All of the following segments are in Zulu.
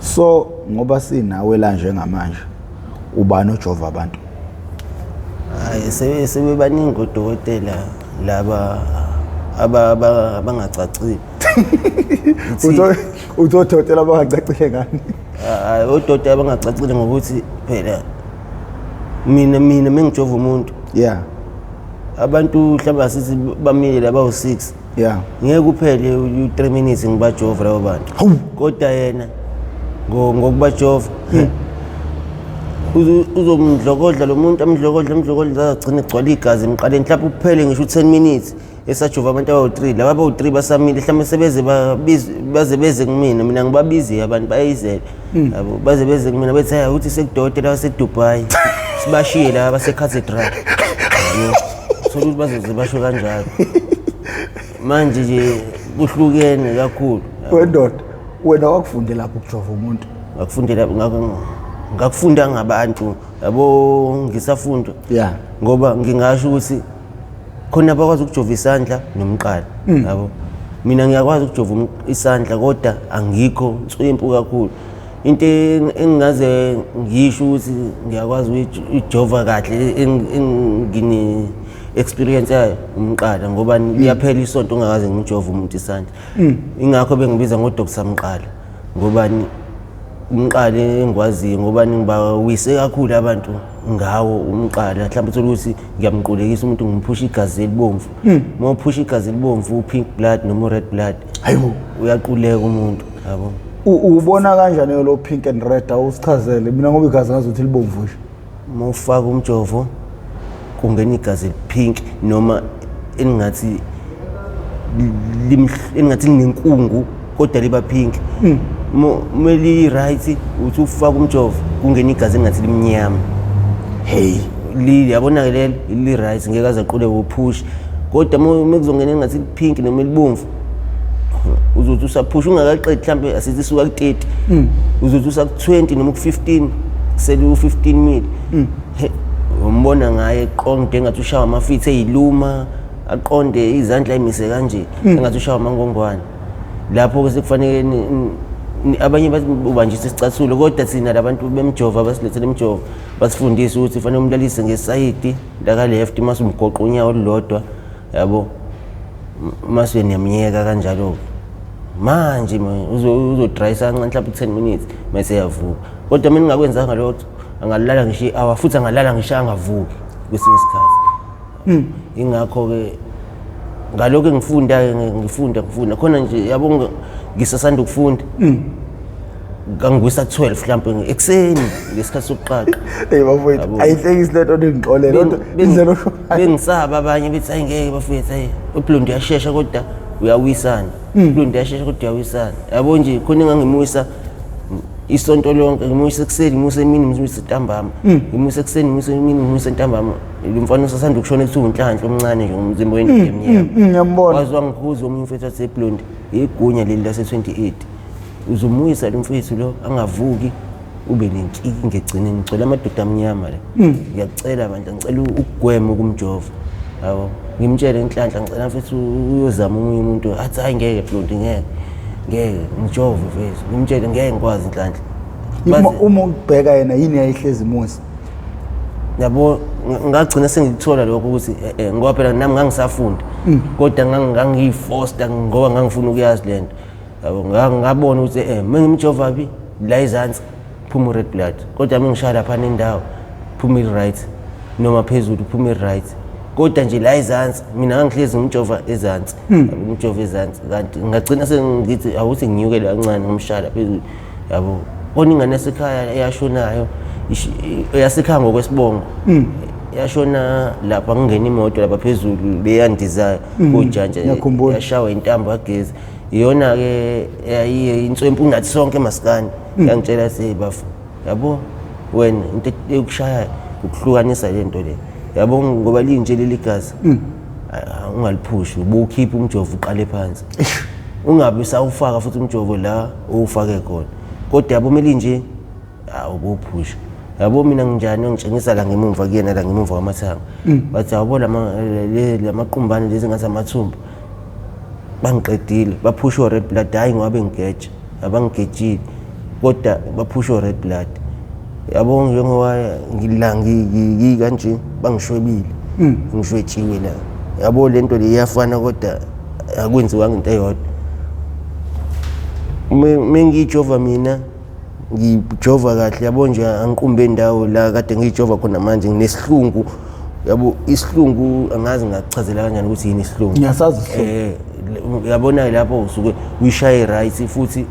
So ngoba sinawe la njengamanje, ubani ojova abantu? Hayi, sebebaningi odokotela laba abangacacile. Uthi odokotela abangacacile ngani? Hayi, odokotela abangacacile ngokuthi phela mina mengijova umuntu, abantu mhlawumbe asithi bamile laba u6, ngeke kuphele u3 minutes ngibajova labo bantu. Kodwa yena ngokubajova uzomdlokodla lo muntu, amdlokodla, amdlokodla, agcine egcwala igazi emqaleni. Mhlawumbe kuphele ngisho u10 minutes esajova abantu abawu-3, laba abawu-3 basamile, mhlawumbe sebeze baze beze kumina. Mina ngibabiziyo abantu, bayayizela yabo, baze beze kumina bethi hayi, ukuthi sekudokotela waseDubai, sibashiye laba base-Cathedral. Yabo, thola ukuthi bazoze basho kanjalo. Manje nje kuhlukene kakhulu. Wendoda, wena wakufundela lapho ukujova umuntu? Ngakufundela, ngakufunda ngabantu yabo, ngisafunda. Ngoba ngingasho ukuthi khona abakwazi ukujova isandla nomqala, yabo. Mina ngiyakwazi ukujova isandla, kodwa angikho nswempu kakhulu. Into engingaze ngisho ukuthi ngiyakwazi ukuyijova kahle, engine experience yayo, umqala, ngoba liyaphela isonto ungakaze ngimjove umuntu isandla. Ingakho bengibiza ngoDr Mqala, ngoba umqala engikwaziyo, ngoba ngibawise kakhulu abantu ngawo umqala. Mhlawumbe uthole ukuthi ngiyamqulekisa umuntu, ngimphusha igazi elibomvu. Uma uphusha igazi elibomvu, u-pink blood noma u-red blood, Hayibo, uyaquleka umuntu, yabo. Ubona kanjani lo pink and red? Awusichazele mina, ngoba igazi ngazi ukuthi libomvu nje. Uma ufaka umjovo kungena igazi elipink noma elingathi elingathi linenkungu, kodwa liba pink. Uma li-right, uthi ufaka umjovo kungena igazi elingathi limnyama. Hey. Yabona-ke, lelo li-right, ngeke aze aquleke uphushe. Kodwa uma kuzongena engathi pink noma elibomvu, uzothi usaphusha ungakaqedi, mhlampe asithi suka ku-30, uzothi usaku-20 noma ku-15, sele u-15 mil. He, umbona ngaye eqonde engathi ushawa amafithi, eyiluma, aqonde izandla, emise kanje engathi ushawa amangongwane. Lapho-ke sekufanele abanye bathi ubanjisa isicathulo, kodwa thina labantu bemjovo abasilethele imjovo basifundise ukuthi fanele umlalise ngesayidi laka-left, mase umgoqa unyawo olulodwa, yabo, mase niyamyeka kanjalo. Manje uzodrayisa kancane, mhlawumbe 10 minutes, mase eyavuka. Kodwa mina ngingakwenzanga lokho, angalala ngisho i-hour, futhi angalala ngisho angavuki kwesinye isikhathi. Ingakho-ke ngalokho engifunda-ke, ngifunda ngifunda khona nje, yabo, ngisasanda ukufunda, ngangiwisa 12 mhlawumbe ekuseni ngesikhathi sokuqaqa. Hey bafowethu, ayihlekisi lento, ningixolele, kodwa indlela osho ngayo. Bengisaba abanye bethi hayi, ngeke bafethu, hayi, uBlonde uyashesha kodwa uyawisana, uBlonde uyashesha kodwa uyawisana, yabo nje. Khona engangimwisa isonto lonke, ngimwisa ekuseni, ngimwisa emini, ngimwisa ntambama, ngimwisa ekuseni, ngimwisa emini, ngimwisa ntambama. Lo mfana usasanda ukushona ekuthiwa uNhlanhla, omncane nje ngomzimba wendoda emnyama. Ngiyambona. Waze wangikhuza omunye umfethu, wathi, "Blonde, igunya leli lase-28, uzomuyisa lo mfethu lo angavuki, ube nenkinga egcineni, ngigcwele amadoda amnyama la. Ngiyakucela bandla, ngicela ukugwema ukumjova," yabo. Ngimtshele, "Inhlanhla, ngicela mfethu uyozama omunye umuntu." Athi, "Hayi, ngeke Blonde, ngeke, ngeke ngijove mfethu." Ngimtshele, "Ngeke ngikwazi, Nhlanhla." Uma ubheka yena, yini yayihlezi imusa? Yabo, ngagcina sengikuthola lokho ukuthi ngoba phela nami ngangisafunda, kodwa ngangiyi-foster ngoba ngangifuna ukuyazi le nto, yabo. Ngabona ukuthi uma ngimjova phi la ezansi phuma u-red blood, kodwa uma ngishaya lapha nendawo phuma i-right, noma phezulu phuma i-right, kodwa nje la ezansi mina ngangihlezi ngimjova ezansi, yabo, ngimjova ezansi. Kanti ngagcina sengithi awuthi nginyukele kancane, ngimshaya phezulu, yabo. Khona ingane yasekhaya eyashonayo, eyasekhaya ngokwesibongo, yashona lapha kungena imoto lapha phezulu leyandizayo kojantshi. Ngiyakhumbula. Yashawa intambo kagesi. Iyona-ke yayiye inswempu nathi sonke emasikani. Yangitshela se, "Bafo, yabo wena, into ekushayayo ukuhlukanisa le nto le, yabo, ngoba linje leli gazi. Ah, ungaliphushi, ubukhipha umjovo uqale phansi, ungabe sawufaka futhi umjovo la owufake khona. Kodwa yabo melinje, awubuphusha, yabo. Mina nginjani?" Ngitshengisa la ngemumva kuyena, la ngemumva kwamathanga. Bathi, "Yabo lamaqumbane lezi ngathi amathumbu, bangiqedile, baphusha o-red blood. Hhayi, ngoba bengigeja, abangigejile. Kodwa baphusha red blood. Yabo njengoba ngila ngikanje bangishwebile. Ngishwetshiwe la. Yabo lento le iyafana kodwa akwenziwanga into eyodwa. Mengijova mina ngijova kahle yabo nje angiqumbe indawo la kade ngijova khona manje nginesihlungu yabo isihlungu angazi ngakuchazela kanjani ukuthi yini isihlungu. Ngiyasazi isihlungu. Yabona lapho usuke uyishaye right futhi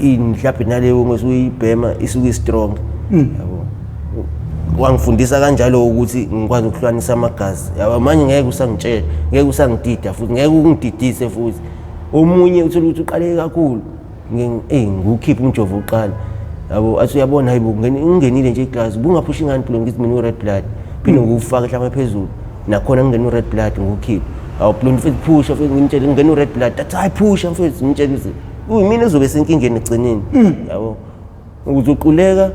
mhlawumbe naleyo ngosuyibhema isuke strong yabo. Wangifundisa kanjalo ukuthi ngikwazi ukuhlukanisa amagazi yabo. Manje ngeke usangitshela, ngeke usangidida futhi, ngeke ungididise futhi. Omunye uthola ukuthi uqaleke kakhulu, ngikukhipha umjovo uqala yabo, athi uyabona hayibo ngingenile nje igazi, ubungaphushi ngani phela ngithi mina u-red blood, phinde ngiwufake mhlawumbe phezulu nakhona ngingena u-red blood ngiwukhiphe. Awu blonde mfethu phusha mfethu, ngimtshele ngingena u-red blood, athi hayi phusha mfethu, ngimtshele ukuthi uyimina ozobe senkingeni ekugcineni yabo. Ukuze uquleka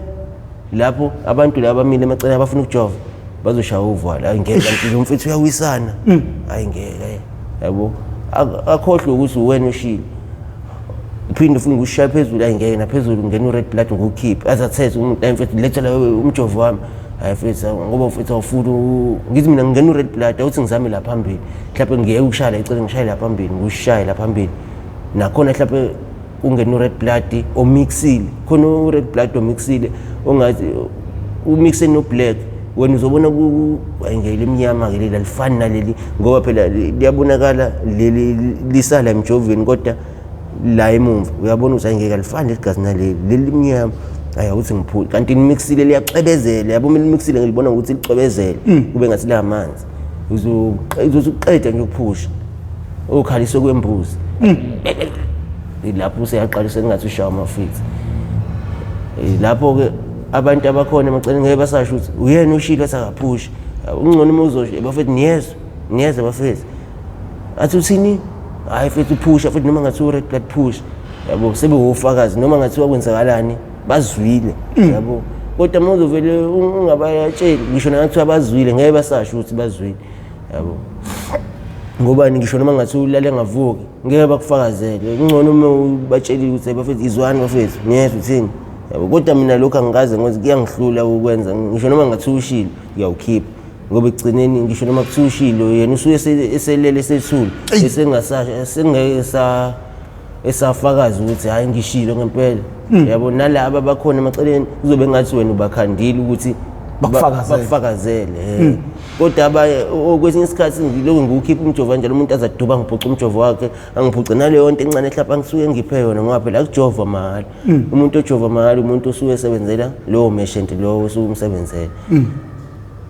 lapho abantu laba bamile emaceleni abafuna ukujova bazoshaya uvalo, hayi ngeke kanti lo mfethu uyawisana, hayi ngeke yabo. Akhohlwe ukuthi uwena oshilo, uphinde ufune ukushaya phezulu, hayi ngeke naphezulu ngena u-red blood ngukhiphe, azathethe umuntu hayi mfethu letha la umjovo wami, hayi mfethu ngoba mfethu awufuni ngithi mina ngingena u-red blood awuthi ngizame la phambili, mhlawumbe ngiyeke ukushaya la eceleni ngishaye la phambili, ngiwushaye la phambili nakhona mhlawumbe ungena u-red blood omixile, khona u-red blood omixile ongathi umixe no-black, wena uzobona ayingeke limnyama-ke leli alifani naleli ngoba phela liyabonakala leli lisala emjoveni kodwa la emumva uyabona ukuthi ayingeke alifani leli gazi naleli, leli limnyama, hayi awuthi ngiphule kanti limixile liyacwebezela yabo. Uma limixile ngilibona ngokuthi licwebezele kube ngathi lamanzi, uzoqeda nje ukuphusha ukhaliswe kwembuzi lapho useyaqalisa kungathi ushaya amafithi lapho-ke abantu abakhona emaceleni ngeke basasho ukuthi uyena ushilo athi akaphushe. Ungcono uma uzosho bafethu niyezwa, niyezwa bafethu, athi uthini, hhayi mfethu uphusha futhi noma ngathiwa u-red blood push yabo, sebewofakazi noma ngathiwa kwenzakalani bazwile yabo. Kodwa uma uzovele ungabatsheli ngisho nangathiwa bazwile ngeke basasho ukuthi bazwile yabo, ngobani ngisho noma ngathiwa ulale ngavuki ngeke bakufakazele. Kungcono uma ubatshelile ukuthi bafethu izwani bafethu niyezwa uthini yabo. Kodwa mina lokhu angikaze ngoba kuyangihlula ukwenza, ngisho noma ngathiwa ushilo ngiyawukhipha ngoba ekugcineni ngisho noma kuthiwa ushilo yena usuke eselele esethule esengasasho sengeke esafakaza ukuthi hhayi ngishilo ngempela yabo. Nalaba abakhona emaceleni kuzobe ngathi wena ubakhandile ukuthi bakufakazele. Kodwa abaye kwesinye isikhathi ngilokhu ngiwukhipha umjovo kanjalo, umuntu azaduba ngiphuce umjovo wakhe, angiphuce naleyo nto encane mhlawumbe angisuke ngiphe yona ngoba phela akujovwa mahhala. Umuntu ojova mahhala umuntu osuke esebenzela lowo merchant lowo osuke umsebenzela.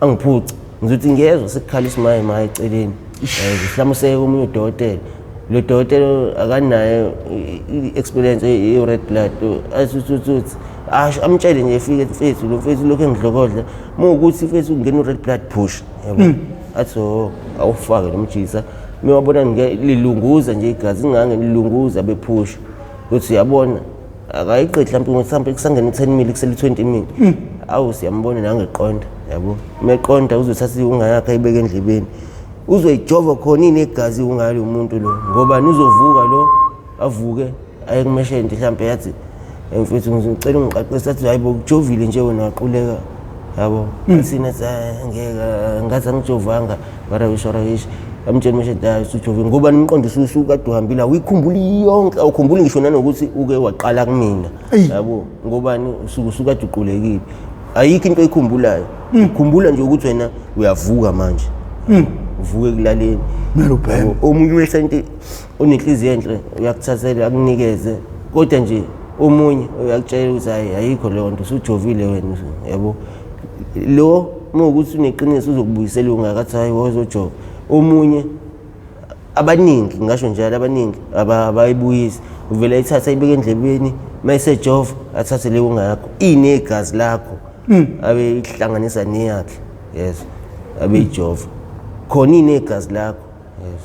Angiphuce ngizothi ngiyezwa sekukhala isimaye maye eceleni, mhlawumbe useke omunye udokotela, lo dokotela akanayo i-experience ye-red blood, athi asho amtshele nje efike mfethu lo mfethu lokhu engidlokodla uma ukuthi mfethu ungena u-red blood push yabo, athi oh awufake lo mjisa uma wabona lilunguza nje igazi ingange lilunguza bephusha ukuthi uyabona akayiqedi mhlawumbe mhlawumbe kusangena u-10 mil kusele u-20 mil, awu siyambona nangeqonda yabo. Uma eqonda uzothatha iwunga yakhe ayibeke endlebeni, uzoyijova khona inegazi iwunga lo muntu lo, ngobani uzovuka lo avuke aye kumeshenti mhlawumbe yathi mfethu ngicela ungiqaqise, athi hayi bo kujovile nje wena waquleka yabo, athina athi ngeke ngathi angijovanga warawisha warawisha, amtshela umeshenti hayi usujovile ngobani umqondo usukade uhambile awuyikhumbuli yonke, awukhumbuli ngisho nanokuthi uke waqala kumina yabo, ngobani usuke usukade uqulekile, ayikho into oyikhumbulayo, ukhumbula nje ukuthi wena uyavuka manje uvuke ekulaleni. Omunye umeshenti onenhliziyo enhle uyakuthathela akunikeze, kodwa nje omunye uyakutshela ukuthi hayi ayikho leyo nto usujovile wena yabo. Lo uma ukuthi uneqiniso uzokubuyisela ungakathi hayi wozojova. Omunye abaningi ngisho njalo abaningi abayibuyisi, uvele ayithathe ayibeke endlebeni mayisejova athathe leyo ngakho inegazi lakho abe ihlanganisa neyakhe, yes abe ijova khona inegazi lakho, yes.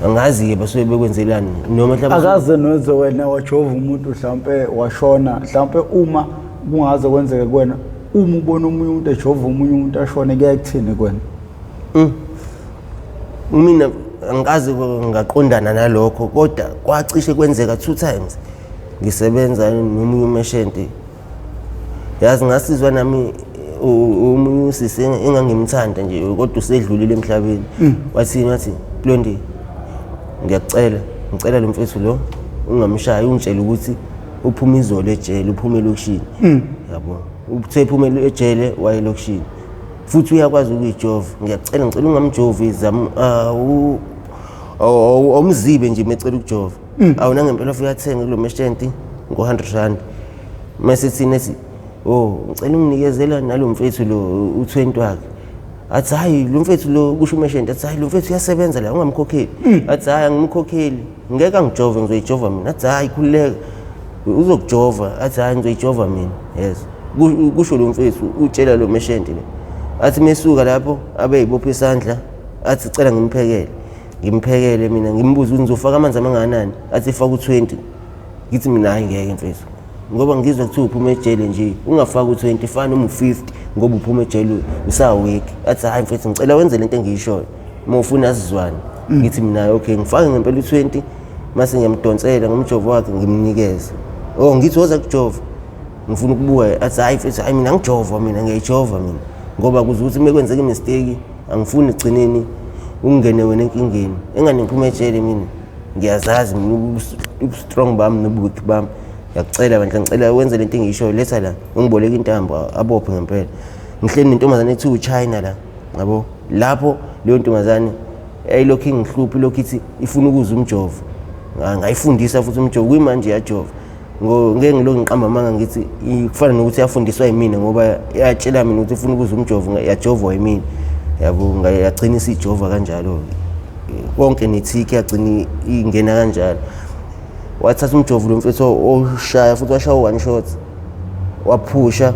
Angazi-ke basuke bekwenzelani noma mhlawumbe akaze noze wena wajova umuntu mhlawumbe washona, mhlawumbe uma kungaze kwenzeke kuwena, uma ubona omunye umuntu ejova omunye umuntu ashone, kuyaye kuthini kuwena? Mina angikaze ngaqondana nalokho, kodwa kwacishe kwenzeka 2 times. Ngisebenza nomunye umeshenti, yazi ngasizwa nami omunye usisi engangimthanda nje, kodwa usedlulile emhlabeni. Wathini? Wathi, "Blondi, ngiyakucela, ngicela lo mfethu lo ungamshayi, ungitshele ukuthi uphuma izolo ejele, uphuma elokishini." Yabo, uthe phuma ejele, waye elokishini futhi uyakwazi ukuyijova. "Ngiyacela, ngicela ungamjovi, zama awumzibe nje mecela ukujova." Awuna ngempela ufika athenga kulo meshenti ngo-R100. Mase thina ethi, "Oh, ngicela unginikezela nalo mfethu lo u-20 wakhe." Athi, "Hayi, lo mfethu lo," kusho umeshenti, athi, "Hayi, lo mfethu uyasebenza la, ungamkhokheli." Athi, "Hayi, angimkhokheli, ngeke angijove, ngizoyijova mina." Athi, "Hayi, khululeka, uzokujova." Athi, "Hayi, ngizoyijova mina." Yes, kusho lo mfethu, utshela lo meshenti lo. Athi mesuka lapho abe yibopha isandla, athi, "Cela ngimphekele." Ngimphekele mina, ngimbuze ukuthi ngizofaka amanzi amangakanani. Athi, "Faka u-20." Ngithi mina, "Hayi, ngeke mfethu, ngoba ngizwa kuthiwa uphuma ejele nje, ungafaki u-20, fana noma u-50 ngoba uphuma ejele usa-weak." Athi, "Hayi mfethu, ngicela wenze lento engiyishoyo, uma ufuna asizwane." Ngithi mina, "Okay." Ngifake ngempela u-20, mase ngiyamdonsela ngomjovo wakhe, ngimnikeze. Oh, ngithi, "Woza kujova, ngifuna ukubuka." Athi, "Hayi mfethu, hayi, mina ngijova, mina ngiyayijova mina, ngoba kuze ukuthi uma kwenzeka i-mistake angifuni egcineni ungene wena enkingeni. Engane ngiphuma ejele mina, ngiyazazi mina ubu-strong bami nobu-weak bami. Ngiyakucela bandla, ngicela wenze lento engiyishoyo, letha la, ungiboleke intambo." Abophe ngempela. Ngihleli nentombazane ethiwa uChina la, yabo. Lapho leyo ntombazane yayilokhu ingihlupha, ilokhu ithi ifuna ukuza umjovo. Ngayifundisa futhi umjovo, kuyimanje iyajova. Ngeke ngilokhu ngiqamba amanga ngithi kufana nokuthi yafundiswa yimina, ngoba yatshela mina ukuthi ifuna ukuza umjovo, yajovwa yimina, yabo. Yagcina isijova kanjalo konke, nethiki yagcina ingena kanjalo. Wathatha umjovo lo mfethu, oshaya futhi, washaya one shot, waphusha,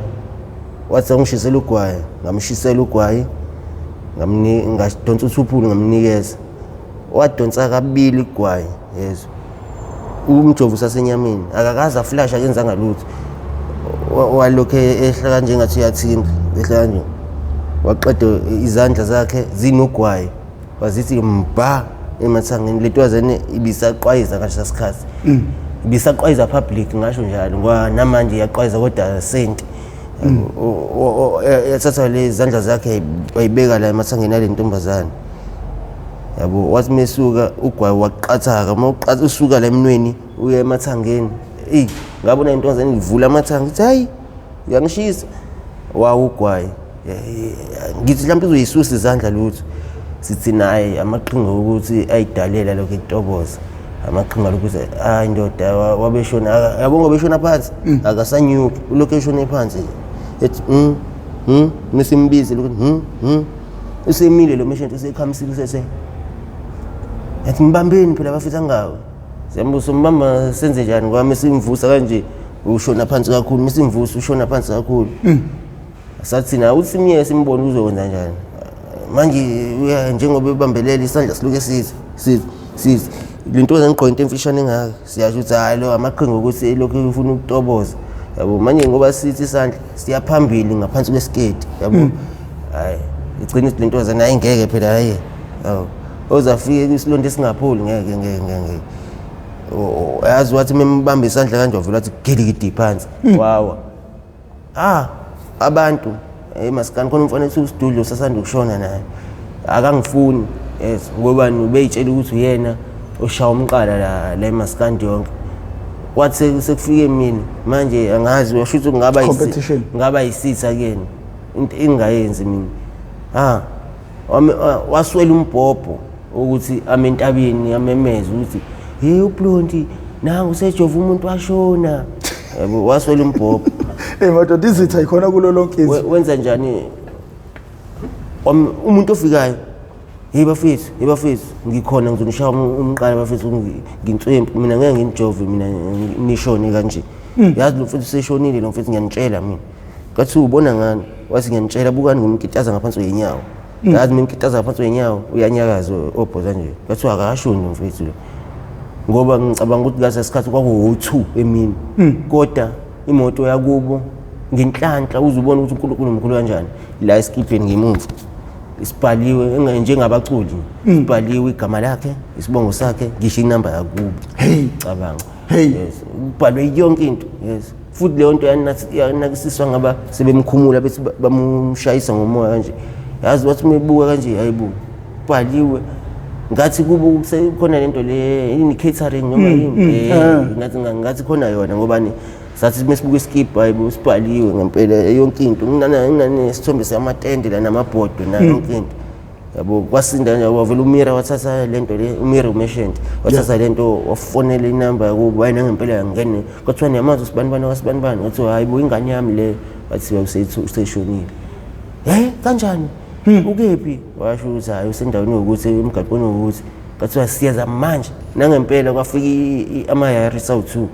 wathi angishisela ugwayi. Ngamshisela ugwayi, ngadonsa uthuphulu, ngamnikeza. Wadonsa kabili igwayi, yezwa, umjovo usasenyameni, akakaze aflasha, akenzanga lutho. Walokhu ehla kanje ngathi uyathinta, ehla kanje, waqeda izandla zakhe zinogwayi, wazithi mba emathangeni. Le ntwazane ibisaqwayiza ngalesa sikhathi, ibisaqwayiza public, ngasho njalo, ngoba namanje iyaqwayiza kodwa senti. Yathatha le zandla zakhe wayibeka la emathangeni ale ntombazane, yabo. Wathi mesuka ugwayi waqathaka, uma uqatha usuka la emnweni uya emathangeni, eyi, ngabona intombazane ivula amathanga, ithi, "Hayi, uyangishisa." Wawu ugwayi, ngithi mhlawumbe uzoyisusa izandla, lutho. Sithi naye amaqhinga ukuthi ayidalela lokho ekutoboza, amaqhinga lokhu ukuthi hayi ndoda, wabeshona, yabo, ngoba eshona phansi akasanyuki, ulokhu eshone phansi, ethi mesimbize lokhu usemile lo meshenti, usekhamisile, usese yathi, "Mbambeni phela bafethu, angawe." Siyambuza, "Umbamba senze njani?" Ngoba mesimvusa kanje ushona phansi kakhulu, mesimvusa ushona phansi kakhulu. Sathi na uthi simyeke simbone uzokwenza njani manje. Uya njengoba ebambelela isandla, siluke sithi sithi sithi le nto ngigqoke into emfishane engaka, siyasho ukuthi hayi, lo amaqhinga ukuthi lokhu ufuna ukutoboza, yabo. Manje ngoba sithi isandla siya phambili ngaphansi kwesiketi, yabo, hayi, igcina ithi le ntombazane, "Hayi, ngeke phela, hayi, yabo, ozafike kwisilonda esingapholi, ngeke, ngeke, ngeke, ngeke." Yazi, wathi membamba isandla kanje, wavela wathi giligidi phansi, wawa. Ah, abantu masikani khona umfana ethi usidudlo usasanda ukushona naye, akangifuni, yes, ngoba ubeyitshela ukuthi uyena oshaya umqala la la emasikandi yonke. Kwathi sekufike mina manje, angazi, washo ukuthi ngaba Competition. ngaba yisitha kuyena, into engingayenzi mina. Ah, waswela umbhobho ukuthi ame entabeni amemeze ukuthi, "Hey, uBlonti nangu usejova umuntu washona," yabo. Waswela umbhobho. Hey madoda, izitha ikhona kulo lonke izwe. Wenza njani? Umuntu ofikayo, "Hey bafethu, hey bafethu, ngikhona, ngizonishaya umqala bafethu, nginswempu mina, ngeke nginijove mina nishone kanje. Yazi lo mfethu useshonile lo mfethu, ngiyanitshela mina." Kathi, "Ubona ngani?" Wathi, "Ngiyanitshela, bukani, ngimkitaza ngaphansi kwenyawo. Yazi ngimkitaza ngaphansi kwenyawo, uyanyakaza obhoza nje." Kathiwa akashoni lo mfethu lo, ngoba ngicabanga ukuthi ngaleso sikhathi kwakuwu-2 emini, kodwa imoto yakubo ngenhlanhla, uze ubone ukuthi uNkulunkulu mkhulu kanjani, la esikipeni ngemuva isibhaliwe njengabaculi, sibhaliwe igama lakhe, isibongo sakhe, ngisho inamba yakubo. Hey. Cabanga. Hey. Yes, kubhalwe yonke into. Yes, futhi leyo nto yanakisiswa ngaba sebemkhumula bethi bamshayisa ngomoya kanje. Yazi wathi uma ebuka kanje, hayibo, kubhaliwe ngathi kubo kusekhona lento le ini, catering noma yini. Ngathi khona yona ngoba ni sathi mesibuka iskip, hayibo, sibhaliwe ngempela yonke into. Nginesithombe samatende la namabhodwe na yonke into, yabo. Kwasinda nje, wavela umira wathatha lento le, umira umerchant wathatha lento, wafonela inamba yakubo. Hayi, nangempela yangene. Kwathiwa niyamazi usibanibani wasibanibani? Kwathiwa hayi bo, ingane yami le. Wathiwa useshonile. Hey, kanjani, ukephi? Washo ukuthi hayi, usendaweni yokuthi, emgaqweni wokuthi. Kwathiwa siyeza manje. Nangempela kwafika ama-Yaris awu-2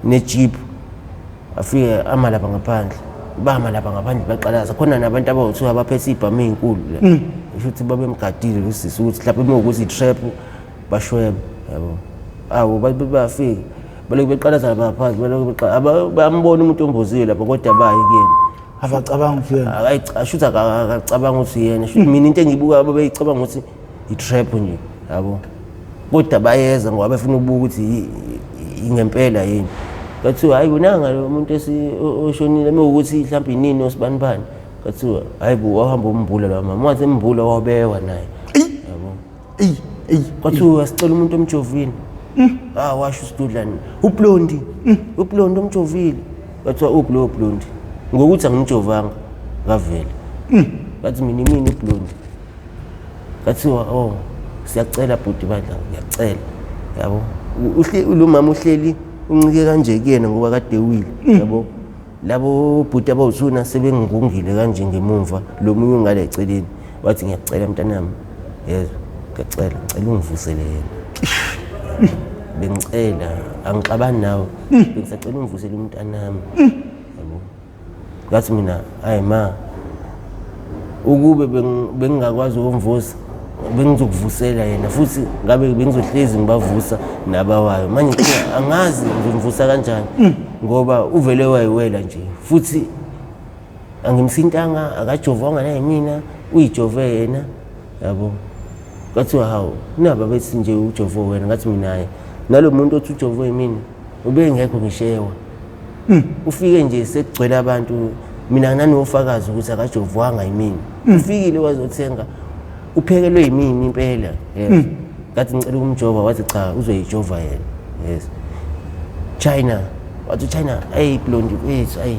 ne-jeep, afike ama lapha ngaphandle, bama lapha ngaphandle, baqalaza khona nabantu abawu-2 abaphethe iy'bhamu ey'nkulu la. Kusho ukuthi babemgadile lo sisi ukuthi mhlawumbe uma ukuthi i-trap bashwebe, yabo. Awu, bafika balokhu beqalaza lapha ngaphandle, balokhu bayambona umuntu omboziwe lapha, kodwa bayi kuyena. Abacabanga ukuthi yena. Ashuthi akacabanga ukuthi yena. Shuthi mina into engiyibuka, babeyicabanga ukuthi i-trap nje, yabo, kodwa bayeza ngoba befuna ukubuka ukuthi ingempela yini. Kwathiwa hayi, bonanga lo muntu oshonile uma ukuthi mhlawumbe inini osibanibani. Kwathiwa hayi bo, wahamba umbula lo mama, wathi embula wabewa naye, yabo. Eyi, eyi. Kwathiwa sicela umuntu omjovile. Ah, washo usidudlane, uBlondi, uBlondi omjovile. Kwathiwa uphi lowo Blondi? Ngokuthi angimjovanga ngavele. Bathi mina imini uBlondi. Kwathiwa oh, siyacela bhuti bandla, ngiyacela, yabo. Lo mama uhleli uncike kanje kuyena ngoba kade wile, yabo. Labo bhuti abawuthuna sebengingungile kanje ngemumva, lo munye ungale eceleni. Wathi ngiyacela mntanami, yezwa, ngiyacela, ngicela ungivusele yena, bengicela, angixabani nawe, bengisacela ungivusele umntanami, yabo. Ngathi mina hayi ma, ukube bengingakwazi ukumvusa bengizokuvusela yena, futhi ngabe bengizohlezi ngibavusa nabawayo. Manje inkinga, angazi ngizomvusa kanjani ngoba uvele wayiwela nje, futhi angimsintanga, akajovwanga nayimina, uyijove yena, yabo. Kwathiwa hawu, naba bethi nje ujove wena. Ngathi mina hayi, nalo muntu othi ujove yimina ubengekho ngishewa, ufike nje sekugcwele abantu. Mina nginanofakazi ukuthi akajovwanga yimina. Ufikile wazothenga, uphekelwe yimina impela, yes. Ngathi ngicela ukumjova, wathi cha, uzoyijova yena. Yes, China, wathi China, hey Blondi wethu, ayi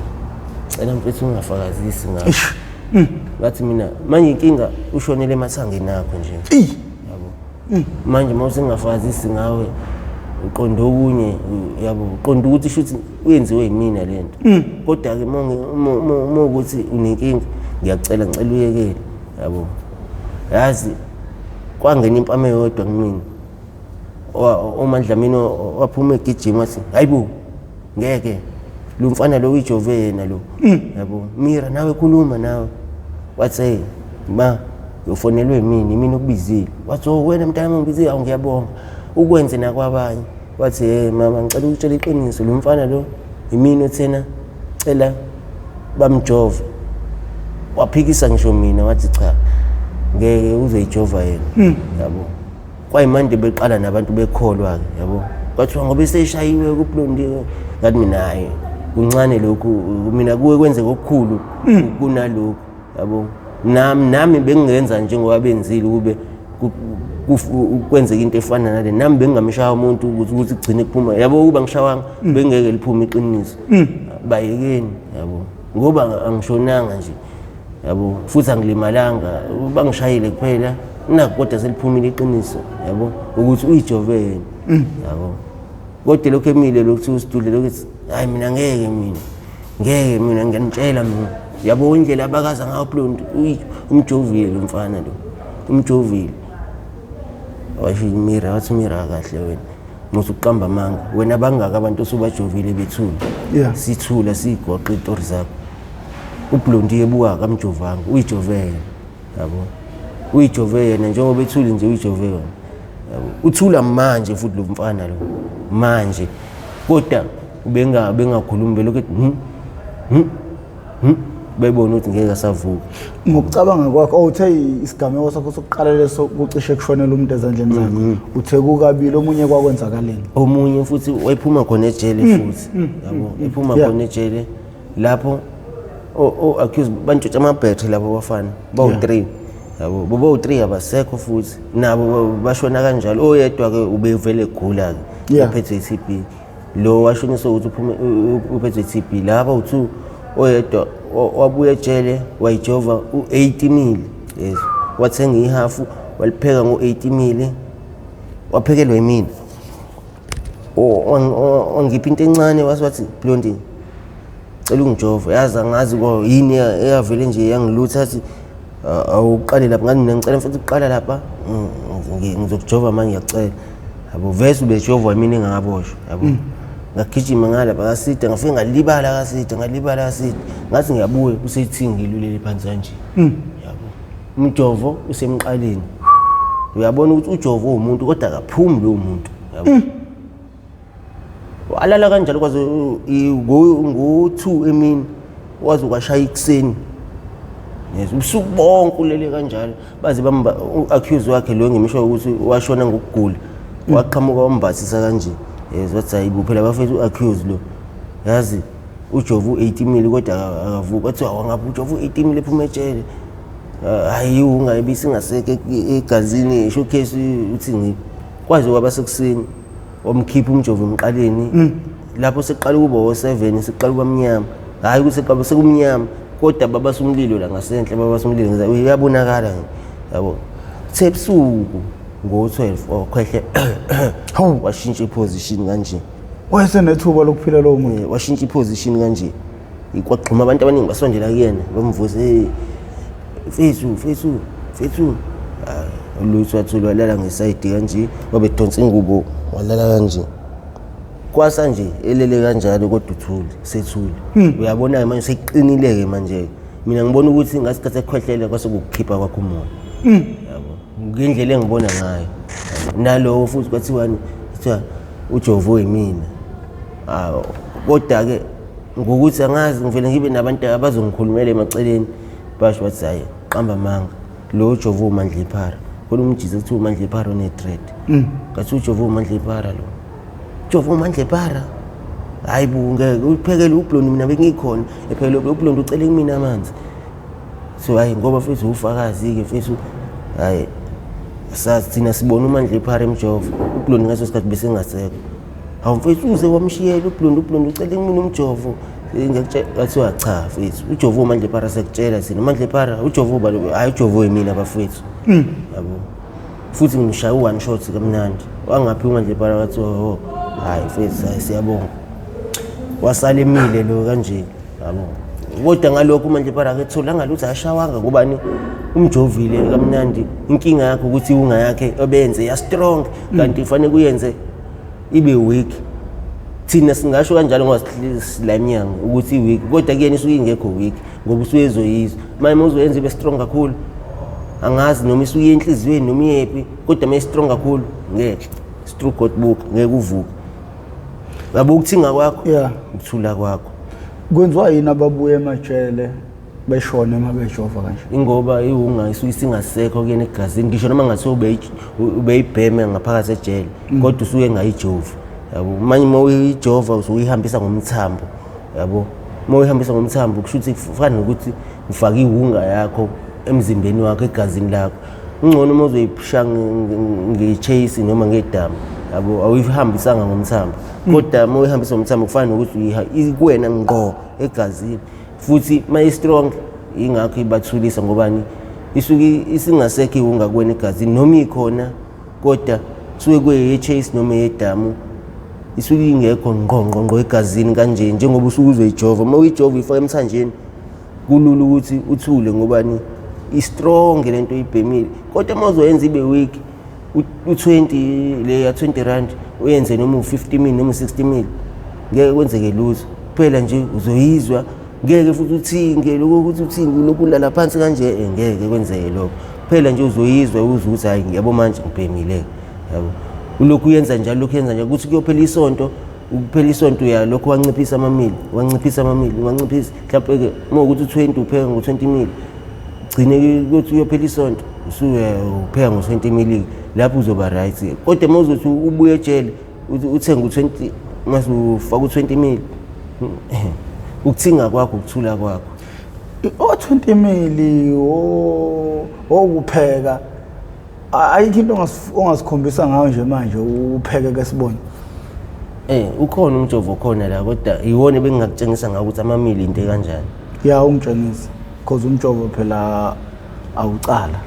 cela mfethu ungafakazisi ngakho. Ngathi mina manje inkinga ushonele emathangeni akho nje. Eyi. Yabo, manje uma usengafakazisi ngawe, uqonde okunye, yabo, uqonde ukuthi shuthi uyenziwe yimina lento. Kodwa-ke uma ukuthi unenkinga, ngiyacela, ngicela uyekele, yabo. Yazi kwangena impama eyodwa kumina. UMandlamini waphuma egijima, wathi hayibo, ngeke, lo mfana lo uyijove yena lo, yabo. Mira, nawe khuluma nawe. Wathi hey ma, ufonelwe yimina, imina okubizile. Wathi oh, wena mntana ngibizile, awu ngiyabonga, ukwenze nakwabanye. Wathi hey mama, ngicela ukutshela iqiniso, lo mfana lo imina othena cela bamjove. Waphikisa ngisho mina, wathi cha, ngeke, uzoyijova yena, yabo. Kwayimande beqala nabantu bekholwa-ke, yabo. Kwathiwa ngoba eseshayiwe kuBlondiwe. Ngathi mina hhayi, kuncane lokhu, mina kuwe kwenzeka okukhulu kunalokhu, yabo. Nami bengingenza njengoba benzile ukube kwenzeka into efana nale, nami bengingamshaya umuntu ukuthi kugcine kuphuma, yabo. Ukuba ngishawanga bengeke liphume iqiniso. Bayekeni, yabo, ngoba angishonanga nje, yabo, futhi angilimalanga, bangishayile kuphela nakho, kodwa seliphumile iqiniso, yabo, ukuthi uyijove yena, yabo. Kodwa lokhu emile lokhu usidudle lokhu ethi hayi mina ngeke, mina ngeke, mina ngiyanitshela mina, yabo, indlela abakaza ngayo Blondi umjovile lo mfana lo, umjovile. Washo Mira, wathi Mira kahle wena musu ukuqamba amanga wena, bangaka abantu osubajovile bethula. Sithula sigoqa itori zakho. UBlondi ebuka kamjovanga, uyijove yena, yabo, uyijove yena njengoba ethule nje, uyijove yona, yabo. Uthula manje futhi lo mfana lo manje, kodwa bengakhulumi, belokhu ethi hmm hmm hmm. Bebona ukuthi ngeke asavuka. Ngokucabanga kwakho, oh, uthe isigameko sakho sokuqala leso kucishe kushonela umuntu ezandleni zakho. Uthe kukabili, omunye kwakwenzakaleni? Omunye futhi wayephuma khona ejele futhi, yabo, ephuma khona ejele lapho o-accused bantshontsha amabhetri labo bafana bawu-3, yabo, bobawu-3 abasekho futhi nabo bashona kanjalo. Oyedwa-ke ubevele egula-ke, ephethwe i-TB. Lo washoniswa ukuthi uphume uphethwe i-TB. Laba u-2, oyedwa wabuya ejele wayijova u-80 mili, yes, wathenga ihafu walipheka ngo-80 mili, waphekelwa yimina. Wangipha into encane, wase wathi, "Blondie, cela ungijove." Yazi angazi ko yini eyavele nje yangilutha, athi, "Awuqale lapha." Ngathi mina, "Ngicela mfethu ukuqala lapha, ngizokujova manje, ngiyacela," yabo. Vese ubejovwa mina engakaboshwa, yabo. Ngagijima ngalapha kaside, ngafike ngalibala kaside, ngalibala kaside, ngathi ngiyabuya usethi ngilulele phansi kanje, yabo, umjovo usemqaleni. Uyabona ukuthi ujovo uwumuntu kodwa akaphumi lowo muntu, yabo. Alala kanjalo kwaze ngo-2 emini, waze kwashaya ikuseni. Yes, ubusuku bonke ulele kanjalo, baze bamba u-accuse wakhe lo ngimisho ukuthi washona ngokugula, waqhamuka wambathisa kanje. Yes, wathi, "Hayibo phela bafethu, u-accuse lo yazi ujova u-80 mili kodwa akavuki." Kwathiwa wangapha ujova u-80 mili ephuma ejele. Hayi, ungayibi singaseke egazini showcase uthi ngi kwaze kwaba sekuseni wamkhipha umjovo emqaleni. Lapho sekuqala ukuba o-7, sekuqala ukuba mnyama, hhayi ukuthi sekuqala sekumnyama, kodwa babasa umlilo la ngasenhla, babasa umlilo, uyabonakala, yabo. Kuthe ebusuku ngo-12 wakhwehle. Hawu. Washintsha iposition kanje. Wayesenethuba lokuphila lowo muntu? Washintsha iposition kanje, kwagxuma abantu abaningi, basondela kuyena, bamvusa, "Hey mfethu, mfethu, mfethu." Ah, lutho, wathula, walala ngesayidi kanje, wabedonsa ingubo walala kanje, kwasa nje elele kanjalo, kodwa uthule, sethule. Uyabona-ke manje seyiqinile-ke manje. Mina ngibona ukuthi ngasikhathi ekhwehlele kwase kukukhipha kwakho umoya, yabo, ngendlela engibona ngayo. Nalowo futhi kwathiwani, kuthiwa ujovo yimina. Awu, kodwa-ke ngokuthi angazi, ngivele ngibe nabantu abazongikhulumela emaceleni, basho bathi, "Hhayi, qamba amanga lo ujovo uMandla iphara." Khona umjizi kuthiwa uMandla iphara one-dread, ngathi ujovo uMandla iphara lo, jovo uMandla iphara. Hayi bo, ngeke uphekele uBlondie, mina bengikhona ephekele uBlondie, ucele kumina amanzi. So hayi, ngoba mfethu ufakazi-ke mfethu, hayi, sazi thina sibona uMandla iphara emjovo uBlondie ngaso sikhathi besengasekho. Hawu mfethu, uze wamshiyela uBlondie, uBlondie ucele kumina umjovo. Ngiyakutshela, kwathiwa cha mfethu, ujovo uMandla iphara, siyakutshela thina uMandla iphara ujovo ubani? Hhayi, ujovo yimina bafethu, yabo. Futhi ngimshaya u-one shot kamnandi, wangaphi uMandla iphara? Kwathiwa, "Oh hhayi mfethu, hhayi siyabonga." Wasala emile lo kanje, yabo. Kodwa ngalokho uMandla iphara aketholanga lutho, akashawanga kubani, umjovile kamnandi. Inkinga yakho ukuthi iwunga yakhe obenze ya strong, kanti kufanele kuyenze ibe weak. Thina singasho kanjalo ngoba sila emnyango ukuthi i-weak, kodwa kuyena isuke ingekho weak ngoba usuke ezoyizwa. Manje uma uzoyenza ibe strong kakhulu, angazi noma isuke iye enhliziyweni noma iyephi, kodwa uma i-strong kakhulu ngeke stroke God book, ngeke uvuke, yabo, ukuthinga kwakho, ukuthula kwakho. Kwenziwa yini ababuya emajele beshone uma bejova kanje? Ingoba iwunga isuke isingasekho kuyena egazini, ngisho noma ngathiwa ubeyibheme ngaphakathi ejele, kodwa usuke engayijovi, yabo. Manje uma uyijova usuke uyihambisa ngomthambo, yabo. Uma uyihambisa ngomthambo kusho ukuthi kufana nokuthi ufake iwunga yakho emzimbeni wakho, egazini lakho. Ungcono uma uzoyiphusha nge-chase noma ngedamu, yabo, awuyihambisanga ngomthambo. Kodwa uma uyihambisa ngomthambo kufana nokuthi ikuwena ngqo egazini, futhi uma i-strong ingakho ibathulisa, ngobani, isuke isingasekho iwunga kuwena egazini, noma ikhona kodwa kusuke kuye-chase noma eyedamu, isuke ingekho ngqo ngqo ngqo egazini kanje njengoba usuke uzoyijova. Uma uyijova uyifaka emthanjeni, kulula ukuthi uthule ngobani, i-strong lento oyibhemile. Kodwa uma uzoyenza ibe weak, u-20 le ya 20 rand uyenze noma u-50 mil noma u-60 mil, ngeke kwenzeke lutho, kuphela nje uzoyizwa, ngeke futhi uthinge lokho ukuthi uthinge lokhu ulala phansi kanje, ngeke kwenzeke lokho, kuphela nje uzoyizwa, uzwe ukuthi hayi, yabo, manje ngibhemile, yabo. Ulokhu uyenza njalo, lokhu yenza njalo ukuthi kuyophela isonto. Ukuphela isonto uya lokho wanciphisa amamili, wanciphisa amamili, wanciphisa. Mhlawumbe ke uma ukuthi u20 upheka ngo20 mili. Gcine kuthi uyophela isonto usuye upheka ngo20 mili lapho uzoba right. Kodwa uma uzothi ubuye ejele uthenge u20 mase ufaka u20 mili. Ukuthinga kwakho ukuthula kwakho. O20 mili okupheka ayikho into ongasikhombisa ngayo nje manje upheke ke sibone. Ukhona umjovo khona la kodwa iwona bengingakutshengisa ngawo ukuthi amamili into kanjani. Ya ungitshengisa because umjovo phela awucala.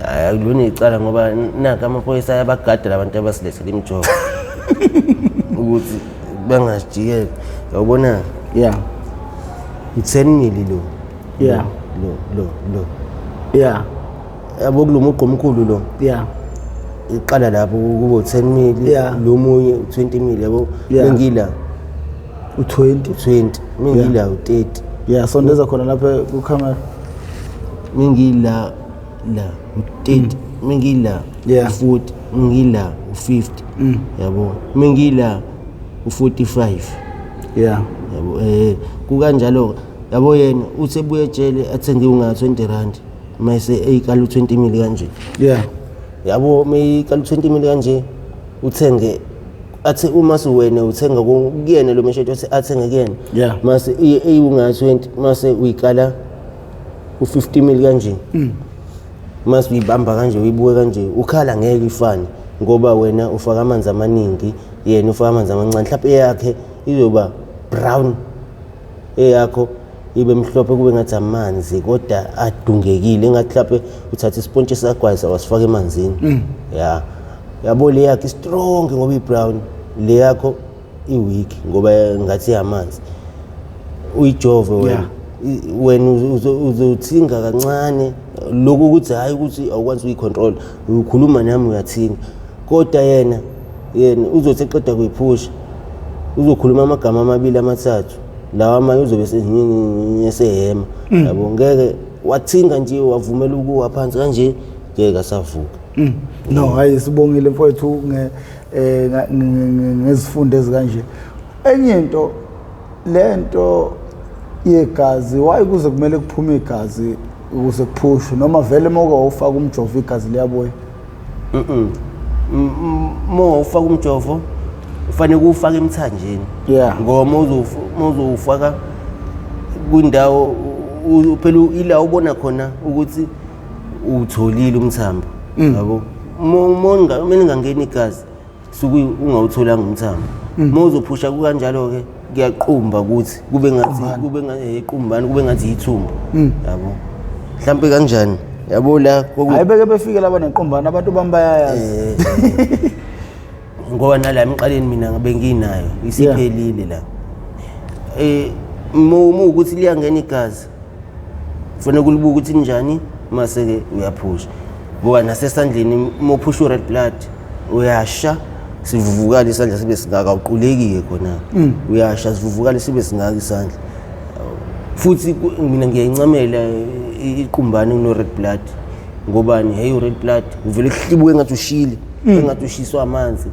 Hayi akulona icala ngoba naka amaphoyisa ayabagada labantu abasilethela imijovo. Ukuthi bangajikeli. Yawubona? Yeah. I-10 mili lo. Yeah. Lo. Yeah. Yabo kulo mugqa omkhulu lo. Yeah. Iqala lapho kube 10 mili, lo munye 20 mili yabo. Mengila u20 20, mengila u30. Yeah, sondeza khona lapha ku camera. Mengila la u30, mengila u40, mengila u50. Yabo. Mengila u45. Yeah. Yabo kukanjalo yabo yena uthe buye ejele athenge unga 20 rand mase eyikala u20 mili kanje. Yeah. Yabo meyikala u20 mili kanje uthenge athi uma suwena uthenga kuyena lo mesheto athi athenge kuyena. Yeah. Mase eyunga 20 mase uyikala u50 mili kanje. Mase uyibamba kanje uyibuke kanje ukhala ngeke ifane ngoba wena ufaka amanzi amaningi yena ufaka amanzi amancane mhlawumbe eyakhe izoba brown eyakho ibe mhlophe kube ngathi amanzi kodwa adungekile engathi mhlawumbe uthatha isipontshi sagwayi wasifaka emanzini. Ya yabo le yakhe strong ngoba i-brown, le yakho i-weak ngoba ngathi amanzi. Uyijove wena wena uzothinga kancane lokhu ukuthi hayi ukuthi awukwazi ukuyicontrol ukhuluma nami uyathinga kodwa yena uzothi eqeda kuyiphusha uzokhuluma amagama amabili amathathu lawa amanye uzobe esehema yabo ngeke wathinga nje wavumela ukuwa phansi kanje ngeke asavuka. No hayi sibongile mfowethu ngezifundo ezikanje. Enye into lento yegazi why kuze kumele kuphume igazi ukuze kuphushwe noma vele mawuke ufaka umjovo igazi liyabuya? Uma ufaka umjovo ufanele uwufake emthanjeni. Yeah. Ngoba uzofaka kwindawo phela ila ubona khona ukuthi utholile umthambo. Yabo. Uma ningangeni igazi suke ungawutholanga umthambo. Uma uzophusha kukanjalo ke kuyaqumba ukuthi kube ngathi kube ngathi iqumbane kube ngathi ithumbu. Yabo. Mhlambe kanjani? Yabo la hayi beke befike laba nequmbane abantu bami bayayazi. Ngoba nala emqaleni mina ngabe nginayo isiphelile la. Uma ukuthi liyangena igazi kufanele kulibuka ukuthi njani mase ke uyaphusha. Ngoba nasesandleni uma uphusha u-red blood uyasha sivuvukale isandla sibe singaka awuquleki ke khona. Uyasha sivuvukale sibe singaka isandla. Futhi mina ngiyayincamela iqumbane kuno red blood ngobani hey u-red blood uvele kuhlibuke engathi ushile engathi ushiswa amanzi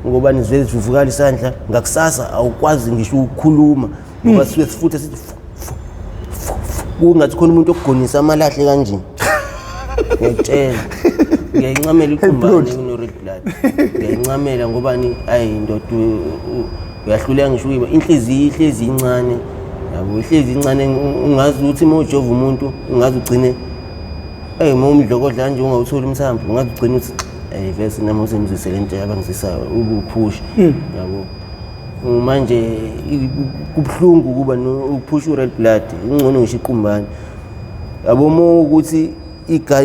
ngoba nivele sivuvukala isandla ngakusasa awukwazi ngisho ukukhuluma ngoba sisuke sifuthe sithi kungathi khona umuntu okugonisa amalahle kanje. Ngiyakutshela ngiyayincamela iqumbane kuno red blood. Ngiyayincamela ngobani ayi ndoda uyahluleka ngisho ukuyiba inhliziyo ihlezi incane yabo ihlezi incane ungazi ukuthi uma ujova umuntu ungazi ugcine uma umdlokodla nje ungawutholi umthambo ungazi ugcine uthi vese nami usemzwisele into abangizisayo ukuphusha yabo. Manje kubuhlungu ukuba ukuphusha u-red blood ingcono ngisho iqumbane yabo. Uma ukuthi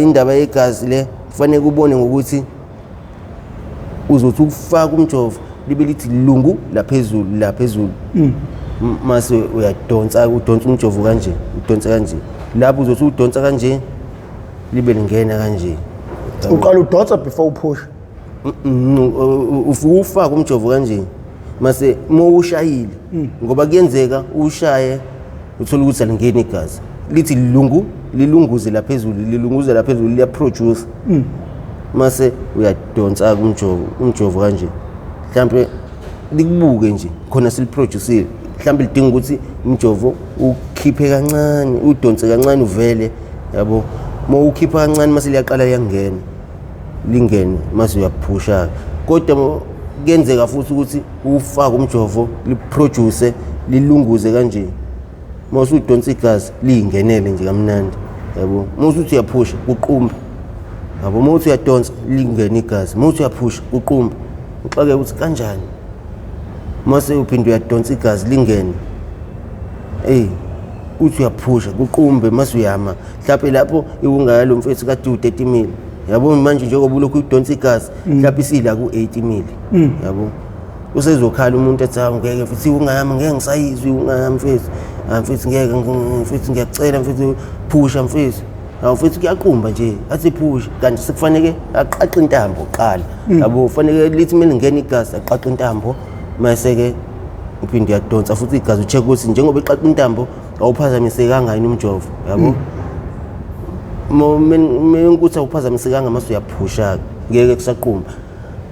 indaba yegazi le kufanele ubone ngokuthi uzothi ukufaka umjovo libe lithi lungu laphezulu laphezulu mase uyadonsa udonsa umjovo kanje udonsa kanje lapho uzothi udonsa kanje libe lingena kanje. Uqala udonsa before uphusha? Ufaka umjovo kanje mase uma ushayile ngoba kuyenzeka ushaye uthola ukuthi alingeni igazi lithi lungu lilunguze laphezulu lilunguze laphezulu liyaproduce mase uyadonsa umjovo kanje mhlambe likubuke nje khona siliproducile, mhlawumbe lidinga ukuthi umjovo ukhiphe kancane, udonse kancane uvele, yabo. Uma ukhipha kancane mase liyaqala liyangena, lingene mase uyaphusha. Kodwa kuyenzeka futhi ukuthi ufake umjovo liproduce lilunguze kanje, uma usudonsa igazi liyingenele nje kamnandi, yabo. Uma usuthi uyaphusha kuqumba, yabo. Uma uthi uyadonsa lingene igazi, uma uthi uyaphusha kuqumba, uxake ukuthi kanjani. Mase uphinde uyadonsa igazi lingene, eyi uthi uyaphusha kuqumbe, mase uyama. Mhlawumbe lapho iwungalo mfethu kade u-30 mil, yabo. Manje njengoba ulokhu udonsa igazi, mhlawumbe isila ku-80 mil, yabo. Usezokhala umuntu ethi, hawu ngeke mfethu, iwungayami ngeke ngisayizwe iwungayami mfethu, hayi mfethu ngeke mfethu, ngiyakucela mfethu, phusha mfethu. Hawu mfethu kuyaqumba nje, athi phusha, kanti sekufaneke aqaqe intambo kuqala, yabo. Kufaneke lithi uma lingena igazi aqaqe intambo, mase-ke uphinde uyadonsa futhi igazi, ucheck ukuthi njengoba eqaqa intambo awuphazamisekanga yini umjovo, yabo. Ukuthi awuphazamisekanga mase uyaphusha-ke, ngeke kusaqumba.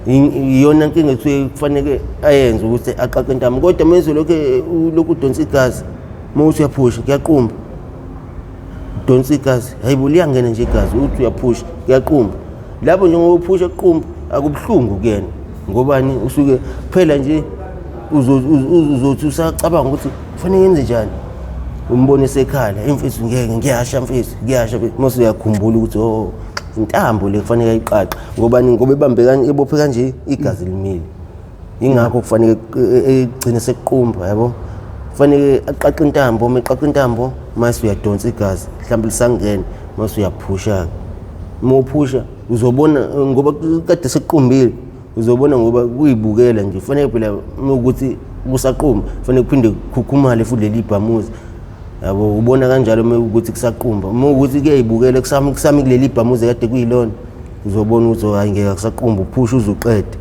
Iyona nkinga ekuthiwe kufaneke ayenze ukuthi aqaqe intambo. Kodwa uma lokhu lokhu udonsa igazi, uma uthi uyaphusha kuyaqumba, udonsa igazi, hayibo liyangena nje igazi, uthi uyaphusha kuyaqumba. Lapho njengoba uphusha kuqumba, akubuhlungu kuyena, ngobani usuke phela nje uzothi usacabanga ukuthi kufanele ngenze njani, umbone esekhala, imfethu ngeke ngiyasha mfethu, ngiyasha. Mase uyakhumbula ukuthi oh, intambo le kufanele ayiqaqe, ngobani, ngoba ebambe kanje, ebophe kanje, igazi limile. Ingakho kufanele egcine sekuqumba, yabo. Kufanele aqaqe intambo, uma eqaqa intambo mase uyadonsa igazi, mhlawumbe lisangena, mase uyaphusha. Uma uphusha uzobona ngoba kade sekuqumbile, uzobona ngoba kuyibukela nje. Kufanele phela uma ukuthi kusaqumba kufanele kuphinde kukhukhumale futhi leli bhamuza, yabo. Ubona kanjalo uma ukuthi kusaqumba. Uma ukuthi kuyayibukela kusami kusami kuleli bhamuza kade kuyilona, uzobona ukuthi hayi ngeke akusaqumba, uphusha uzuqede.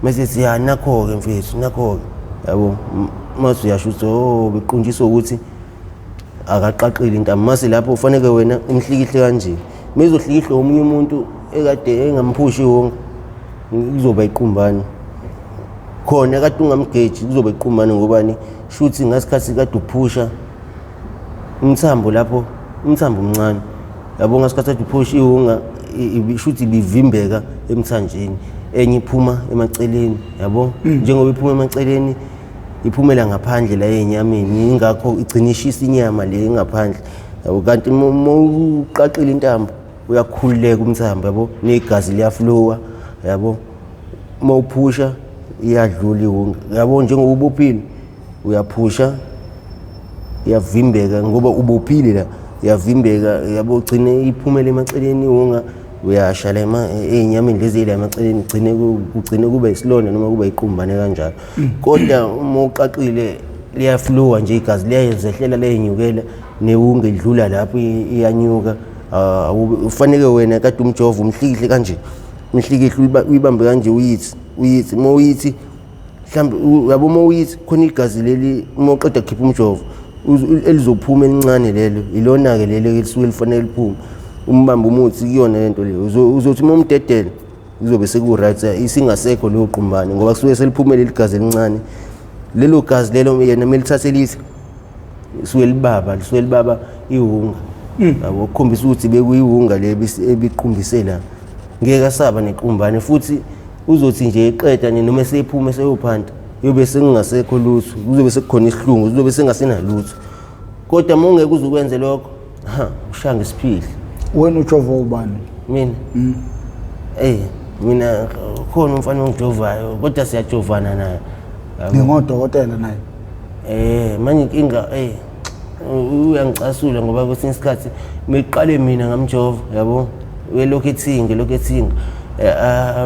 Mase sithi ya nakho-ke mfethu, nakho-ke, yabo. Mase uyasho ukuthi oh, bequnjiswa ukuthi akaqaqile intambo. Mase lapho ufaneke wena umhlikihle kanje, mezohlikihle omunye umuntu ekade engamphushi wonke, kuzoba iqumbane khona. Kade ungamgeji kuzoba iqumbane, ngobani, shuthi ngasikhathi kade uphusha umthambo lapho, umthambo omncane, yabo. Ngasikhathi kade uphusha iwunga, shuthi ibivimbeka emthanjeni, enye iphuma emaceleni, yabo. Njengoba iphuma emaceleni iphumela ngaphandle la enyameni, ingakho igcina ishisa inyama le engaphandle, yabo. Kanti uma uqaqile intambo uyakhululeka umthambo, yabo, negazi liyaflowa, yabo. Uma uphusha iyadlula iwunga, yabo. Njengoba ubophile uyaphusha iyavimbeka, ngoba ubophile la, iyavimbeka, yabo, ugcine iphumele emaceleni iwunga, uyasha la ey'nyameni lezi la emaceleni, gcine kugcine kube isilonda noma kube iqumbane kanjalo. Kodwa uma uqaqile liyaflowa nje igazi, liyazehlela liyenyukela, newunga idlula lapho iyanyuka. Ufaneke wena kade umjovo umhlikihle kanje, umhlikihle uyibambe kanje, uyithi uyithi uma uyithi mhlawumbe uyabo, uma uyithi khona igazi leli, uma uqeda kukhipha umjovo elizophuma elincane, lelo ilona-ke lelo elisuke lifanele liphume. Umbambe umuthi kuyona lento leyo, uzothi uma umdedela kuzobe seku-right, isingasekho leyo qumbane, ngoba kusuke seliphume leli gazi elincane. Lelo gazi lelo yena kumele lithathe lithi lisuke libaba, lisuke libaba iwunga, yabo, kukhombisa ukuthi bekuyiwunga le ebiqumbise la. Ngeke asaba nequmbane futhi, uzothi nje eqeda nje noma esephuma eseyophanta, yobe sekungasekho lutho, kuzobe sekukhona isihlungu, kuzobe sengasenalutho. Kodwa uma ungeke uze ukwenze lokho, ha, ushaya ngesiphihli. Wena ujova ubani? Mina, eh mina khona umfana ongijovayo, kodwa siyajovana naye. Ningodokotela naye? Manje inkinga, uyangicasula ngoba kwesinye isikhathi meqale mina ngamjova, yabo, uyelokhu ethinga, elokhu ethinga,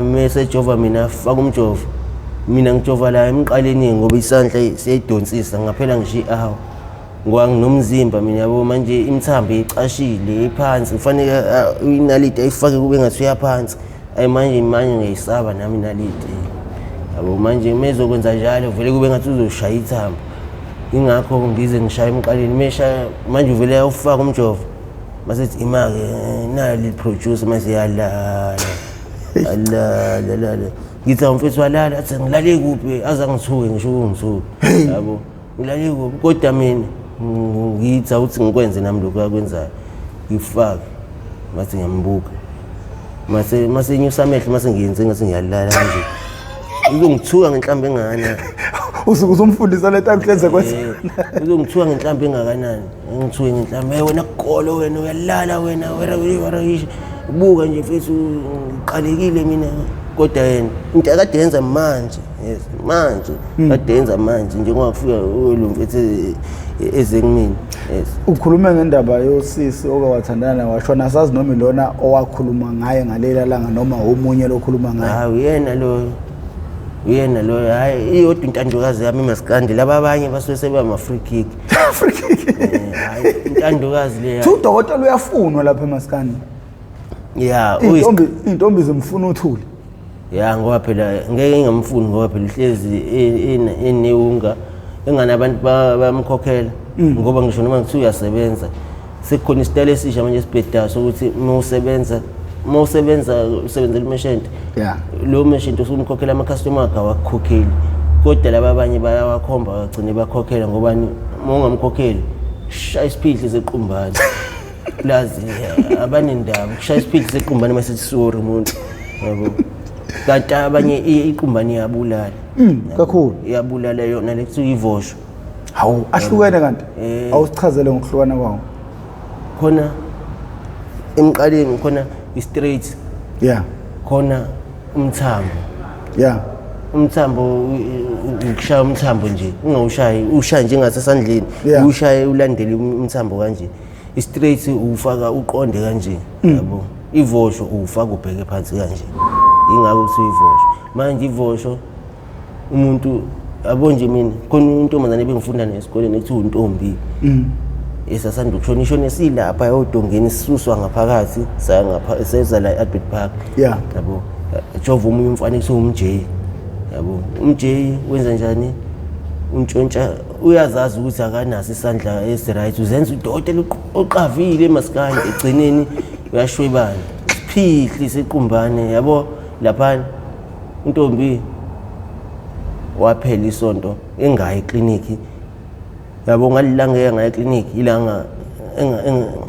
mese ejova mina, afaka umjovo, mina ngijova la emqaleni ngoba isandla siyayidonsisa, ngaphela ngisho i-hour, ngoba nginomzimba mina, yabo. Manje imithambo icashile iphansi, kufanele inaliti ayifake kube ngathi uyaphansi. Ayi manje ngiyayisaba nami inaliti, yabo. Manje uma ezokwenza njalo vele kube ngathi uzoshaya ithambo, ingakho ngize ngishaya emqaleni. Meshaya manje uvele ayawufaka umjovo, mase ethi ima-ke, nayo li-producer, mase yalala alala lala. Ngithi awu mfethu walala, athi ngilale kuphi, aze angithuke ngisho ukungithuka. Yabo, ngilale kuphi, kodwa mina ngithi awuthi ngikwenze nami lokhu akwenzayo. Ngifake, mase ngiyambuka. Mase mase nyusa amehlo mase ngiyenze ngathi ngiyalala kanje. Uzongithuka ngenhlamba engakanani. Usuke uzomfundisa lento akuhlenze kwenza. Uzongithuka ngenhlamba engakanani. Ngithuke ngenhlamba, hey wena kugolo wena uyalala wena wena wena buka nje mfethu ngiqalekile mina. Kodwa yena into akade yenza manje, yes manje kade yenza manje njengoba kufika lo mfethu eze kumina. Yes. Ukhulume ngendaba yosisi oke wathandana naye washona, asazi noma ilona owakhuluma ngaye ngalela langa noma omunye lokhuluma ngaye. Hayi uyena loyo. Uyena loyo, hayi iyodwa intandokazi yami imaskandi, laba abanye basuke seba ama free kick. Free kick. Hayi intandokazi le. Thu udokotela uyafunwa lapha emaskandi. Yeah, Intombi zimfuna uthuli. Ya ngoba phela ngeke ngingamfuni ngoba phela uhlezi enewunga engane abantu bayamkhokhela ngoba ngisho noma ngithiwa uyasebenza sekukhona isitayela esisha manje esibhedayo sokuthi uma usebenza usebenzela umeshente, lo meshente usumkhokhela ama-customer akhe awakukhokheli, kodwa laba abanye bayawakhomba bagcine bakhokhela ngobani uma ungamkhokheli shaya isiphihli sequmbane. Plus abanendaba kushaya isiphihli sequmbane mase sorry umuntu yabo. Kanti abanye iqumbane iyabulala. Kakhulu. Iyabulala yona le kuthiwa ivosho. Hawu, ahlukene kanti. Awusichazele ngokuhlukana kwawo. Khona emqaleni khona i-straight. Yeah. Khona umthambo. Yeah. Umthambo ukushaya umthambo nje, ungawushayi, ushaye nje ngasesandleni, ushaye ulandele umthambo kanje. I-straight ufaka uqonde kanje, yabo. Ivosho ufaka ubheke phansi kanje. Ingakho kuthiwa ivosho. Manje ivosho umuntu yabo nje mina khona intombazane ebengifunda nayo esikoleni ekuthiwa uNtombi. Esasanda ukushona ishone silapha odongeni sisuswa ngaphakathi saya ngapha seza la e-Albert Park. Yabo. Jova omunye umfana ekuthiwa uMJ. Yabo. UMJ wenza njani? Untshontsha uyazazi ukuthi akanaso isandla esi-right, uzenza udokotela oqavile emaskandi egcineni uyashwebana. Isiphihli sequmbane yabo lapha intombi waphela isonto engayi ekliniki. Yabo ngalilanga engaya ekliniki ilanga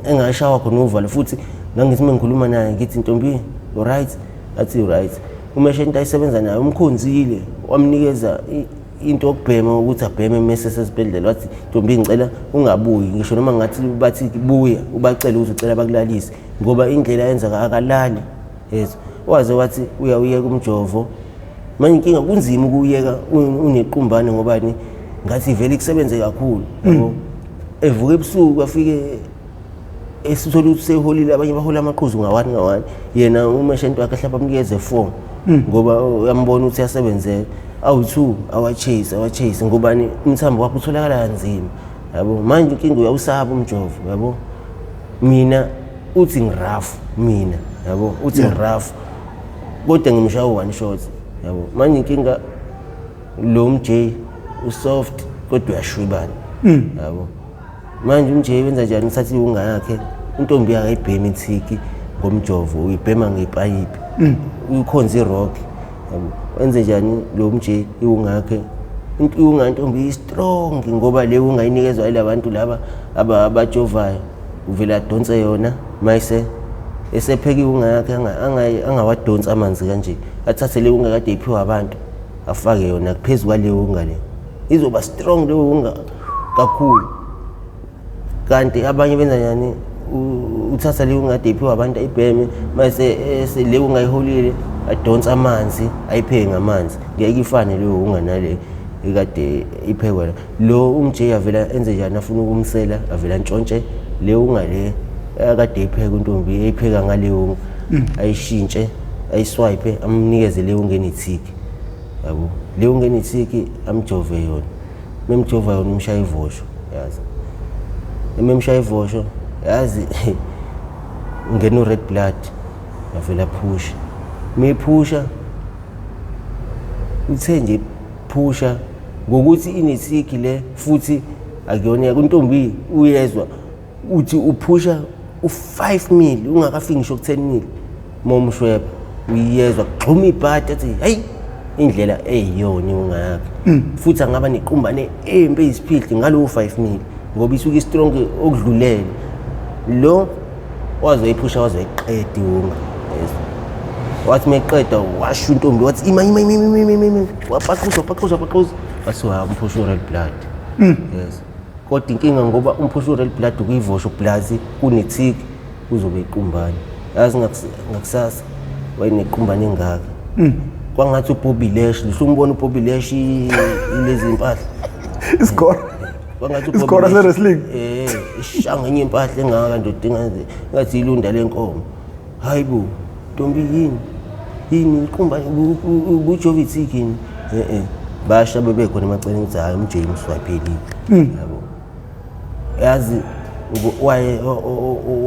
engashawa khona uvalo futhi ngangithi mengikhuluma naye ngithi ntombi you right, athi you right. Umeshenti ayisebenza naye umkhonzile wamnikeza into yokubhema ukuthi abheme mese sesibhedlela, wathi ntombi ngicela ungabuyi ngisho noma ngathi bathi buya ubacele ukuthi ucela bakulalise ngoba indlela yenza akalali. Yes, waze wathi uyawuyeka umjovo. Manje inkinga kunzima ukuyeka unequmbane ngoba ni ngathi vele kusebenze kakhulu yabo. Evuka ebusuku afike esithola ukuthi seholile, abanye bahola amaqhuzu ngawani ngawani, yena umeshenti wakhe hlapha amnikeze 4 ngoba uyambona ukuthi uyasebenzeka. Awu2 awachase ngobani umthambo wakhe utholakala kanzima yabo. Manje inkinga uyawusaba umjovo yabo. Mina uthi ngirafu mina yabo, uthi ngirafu kodwa ngimshaya one shot yabo. Manje inkinga lo MJ usoft kodwa uyashwibana yabo. Manje uMJ wenza njani? Uthatha iwunga yakhe, intombi yakhe ayibhema ithiki ngomjovo, uyibhema ngepayipi, uyikhonza irock yabo. Wenze njani lo MJ iwunga yakhe? Iwunga intombi i-strong ngoba le wunga inikezwa yilabantu laba abajovayo, uvela adonse yona mayise esepheka iwunga yakhe angawadonsi amanzi kanje, athathe le wunga kade iphiwa abantu afake yona phezu kwale wunga le, izoba strong le wunga kakhulu. Kanti abanye benza njani? Uthatha le wunga kade iphiwa abantu ayibheme, mase le wunga ayiholile adonsa amanzi ayipheke ngamanzi, ngeke ifane le wunga nale ekade iphekwa. Lo uMJ avela enze njani? Afuna ukumsela avela ntshontshe le wunga le akade ipheka intombi eyipheka ngale wunga, ayishintshe ayiswipe amnikeze le wunga enethiki yabo. Le wunga enethiki amjove yona, memjova yona umshaya ivosho yazi, ememshaya ivosho yazi ungena u-red blood avela phusha. Mephusha uthe nje phusha ngokuthi inethiki le futhi akuyona intombi, uyezwa uthi uphusha u5 mil ungakafiki ngisho ku10 mil momshweba, uyezwa gxuma ibhadi athi hey Indlela eyiyona iwunga yakhe. Futhi angaba nequmbane embi eyisiphihli ngalowo 5 mil ngoba isuke istrong okudlulele. Lo wazoyiphusha wazoyiqeda iwunga. Yes. Wathi meqeda washo intombi wathi ima ima ima ima ima ima wapaquza wapaquza wapaquza wathi wamphusha u-red blood. Yes. Kodwa inkinga ngoba umphusha u-red blood ukuyivosho plus kune-tick kuzobe iqumbane. Yazi ngakusasa wayenequmbane engaka. Kwangathi uBobby Lash, usumbona uBobby Lash ilezi impahla. Isigora. Kwangathi Isigora se-wrestling. Eh, ishanga enye impahla engaka ndoda engathi ngathi ilunda lenkomo. Hayibo, ntombi yini? Yini iqumbane ubujova ithiki yini? Eh eh. Basha bebekhona emaceleni ukuthi hayi uJames waphelile. Yabo. Yazi waye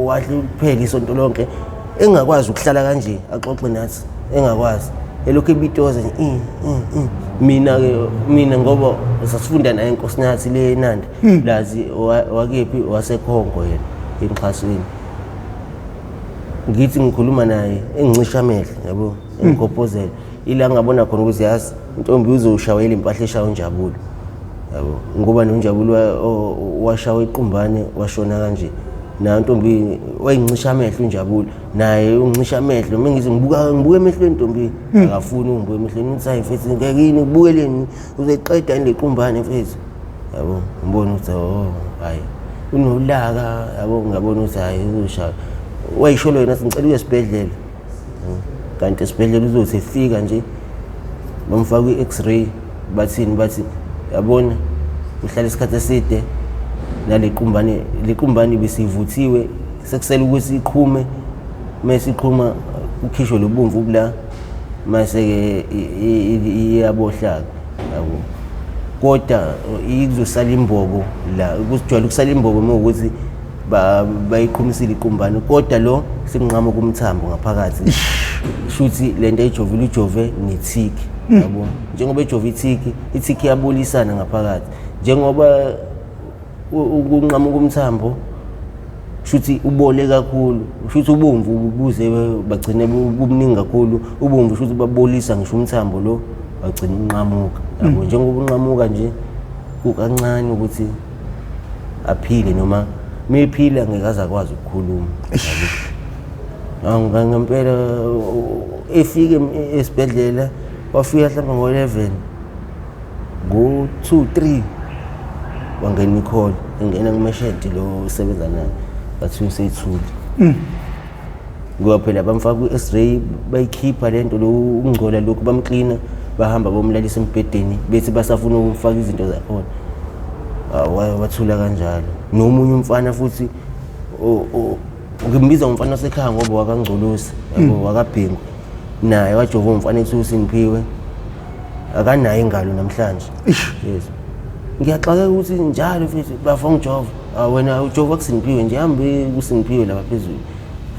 wahle kuphela isonto lonke engakwazi ukuhlala kanje axoxe nathi engakwazi elokhu ebitoza nje mina ke mina ngoba sasifunda naye inkosinathi le eNanda lazi wakephi waseKhongo yena emxhasweni ngithi ngikhuluma naye engincisha amehlo yabo engikhophozela ila ngabona khona ukuthi yazi intombi uzoshawela impahla eshawa uNjabulo yabo ngoba noNjabulo washawa iqumbane washona kanje nayo ntombi wayincisha amehlo uNjabulo naye uncisha amehlo uma ngithi ngibuka ngibuka emehlweni ntombi akafuni ungibuka emehlweni ngithi hayi mfethu ngeke yini kubukeleni uzoyiqeda yini lequmbane mfethu yabo ngibona ukuthi oh hayi unolaka yabo ngabona ukuthi hayi uzoshaya wayisholo yena ngicela uye esibhedlela kanti esibhedlela uzothi efika nje bamfaka kwi-x-ray bathini bathi yabona uhlala isikhathi eside nale qumbane le qumbane besivuthiwe sekusele ukuthi iqhume mase iqhuma ukhishwe lobomvu bula mase-ke iyabohlaka yabo kodwa ikuzosala imbobo la kujwayele ukusala imbobo uma ukuthi bayiqhumisile iqumbane kodwa lo sekunqamuka umthambo ngaphakathi shuthi lento ejovile ujove nethiki yabo njengoba ejove ithiki ithiki iyabulisana ngaphakathi njengoba ukunqamuka umthambo shuthi ubole kakhulu shuthi ubomvu buze bagcine bubuningi kakhulu ubomvu shuthi babolisa ngisho umthambo lo wagcina unqamuka yabo njengoba unqamuka nje kukancane ukuthi aphile noma mephila ngeke aze akwazi ukukhuluma yabo ngempela efike esibhedlela wafika mhlawumbe ngo-11 ngo-2 3 wangena ikholi engena kumeshedi lo osebenza naye bathi useyithule ngoba phela bamfaka kwi-x-ray bayikhipha le nto lo ukungcola lokhu bamklina bahamba bomlalisa embhedeni bethi basafuna ukumfaka izinto zakhona wathula kanjalo nomunye umfana futhi ngimbiza ngomfana wasekhaya ngoba wakangcolosi yabo wakabhengu naye wajova umfana ethi uSiniphiwe akanayo ingalo namhlanje yes ngiyaxakeka ukuthi njalo futhi bafo ngijova wena ujova kuSiniphiwe nje hambe kuSiniphiwe lapha phezulu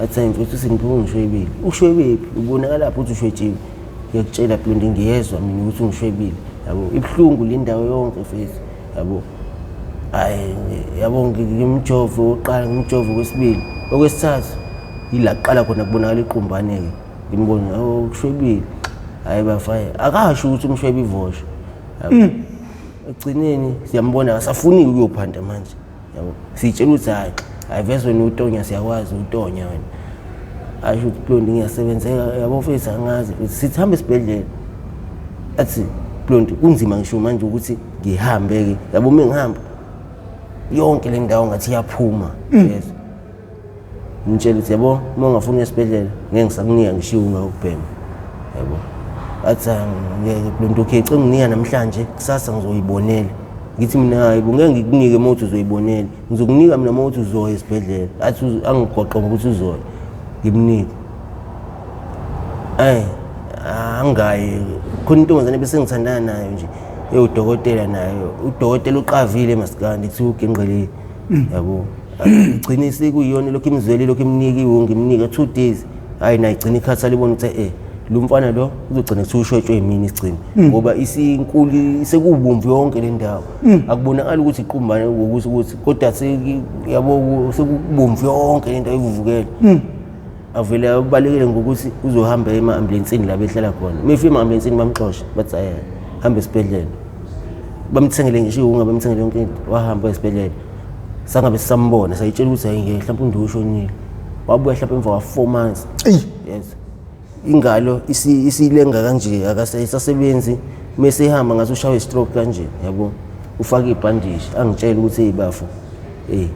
athi hayi mfethu uSiniphiwe ungishwebile ushwebephi ubonakala lapho ukuthi ushwetshiwe ngiyakutshela Blonde ngiyezwa mina ukuthi ungishwebile yabo ibuhlungu le ndawo yonke mfethu yabo hayi yabo ngimjove oqala ngimjove okwesibili okwesithathu yila kuqala khona kubonakala iqumbane-ke ngimbone oh kushwebile hayi bafaye akasho ukuthi umshwebe ivosho ekugcineni siyambona akasafuni ukuyophanda manje yabo siyitshela ukuthi hayi hayi vese wena utonya siyakwazi utonya wena asho ukuthi Blonde ngiyasebenzeka yabo mfethu angazi sithi hamba esibhedlela athi Blonde kunzima ngisho manje ukuthi ngihambe-ke yabo uma ngihamba yonke le ndawo ngathi iyaphuma yes ngitshela ukuthi yabo uma ungafuni esibhedlela ngeke ngisakunika ngishiye ungakubhema yabo athi ngeke Blonde okay cela unginika namhlanje kusasa ngizoyibonela ngithi mina hayi bo ngeke ngikunike uma uthi uzoyibonela ngizokunika mina uma uthi uzoya esibhedlela athi angigoqe ngokuthi uzoya ngimnike ayi angayi khona intombazane bese ngithandana nayo nje ewudokotela nayo udokotela uqavile masikandi kuthiwa ugenqelile yabo igcine sekuyiyona lokhu imzwele lokhu imnika iwonke imnika 2 days hayi naye igcine ikhathala ibona ukuthi eh lo mfana lo uzogcina kuthiwa ushwetshwe yimini isigcine ngoba isinkulu sekubomvu yonke le ndawo akubonakali ukuthi iqumbane ngokuthi ukuthi kodwa yabo sekubomvu yonke le ndawo ivuvukele. Avele abalekele ngokuthi uzohamba ema-ambulensini la behlala khona. Uma efika ema-ambulensini bamxosha, bathi hhayi, hamba esibhedlela. Bamthengele ngisho iwunga, bamthengele yonke into, wahamba esibhedlela. Sangabe sisambona, sayitshela ukuthi hhayi ngeke, mhlawumbe uNdu ushonile. Wabuya mhlawumbe emva kwa-4 months. Eyi. Yes. Ingalo isilenga kanje, akasasebenzi. Mese ehamba ngathi ushawe i-stroke kanje, yabo. Ufake ibhandishi, angitshele ukuthi hey bafo, hey,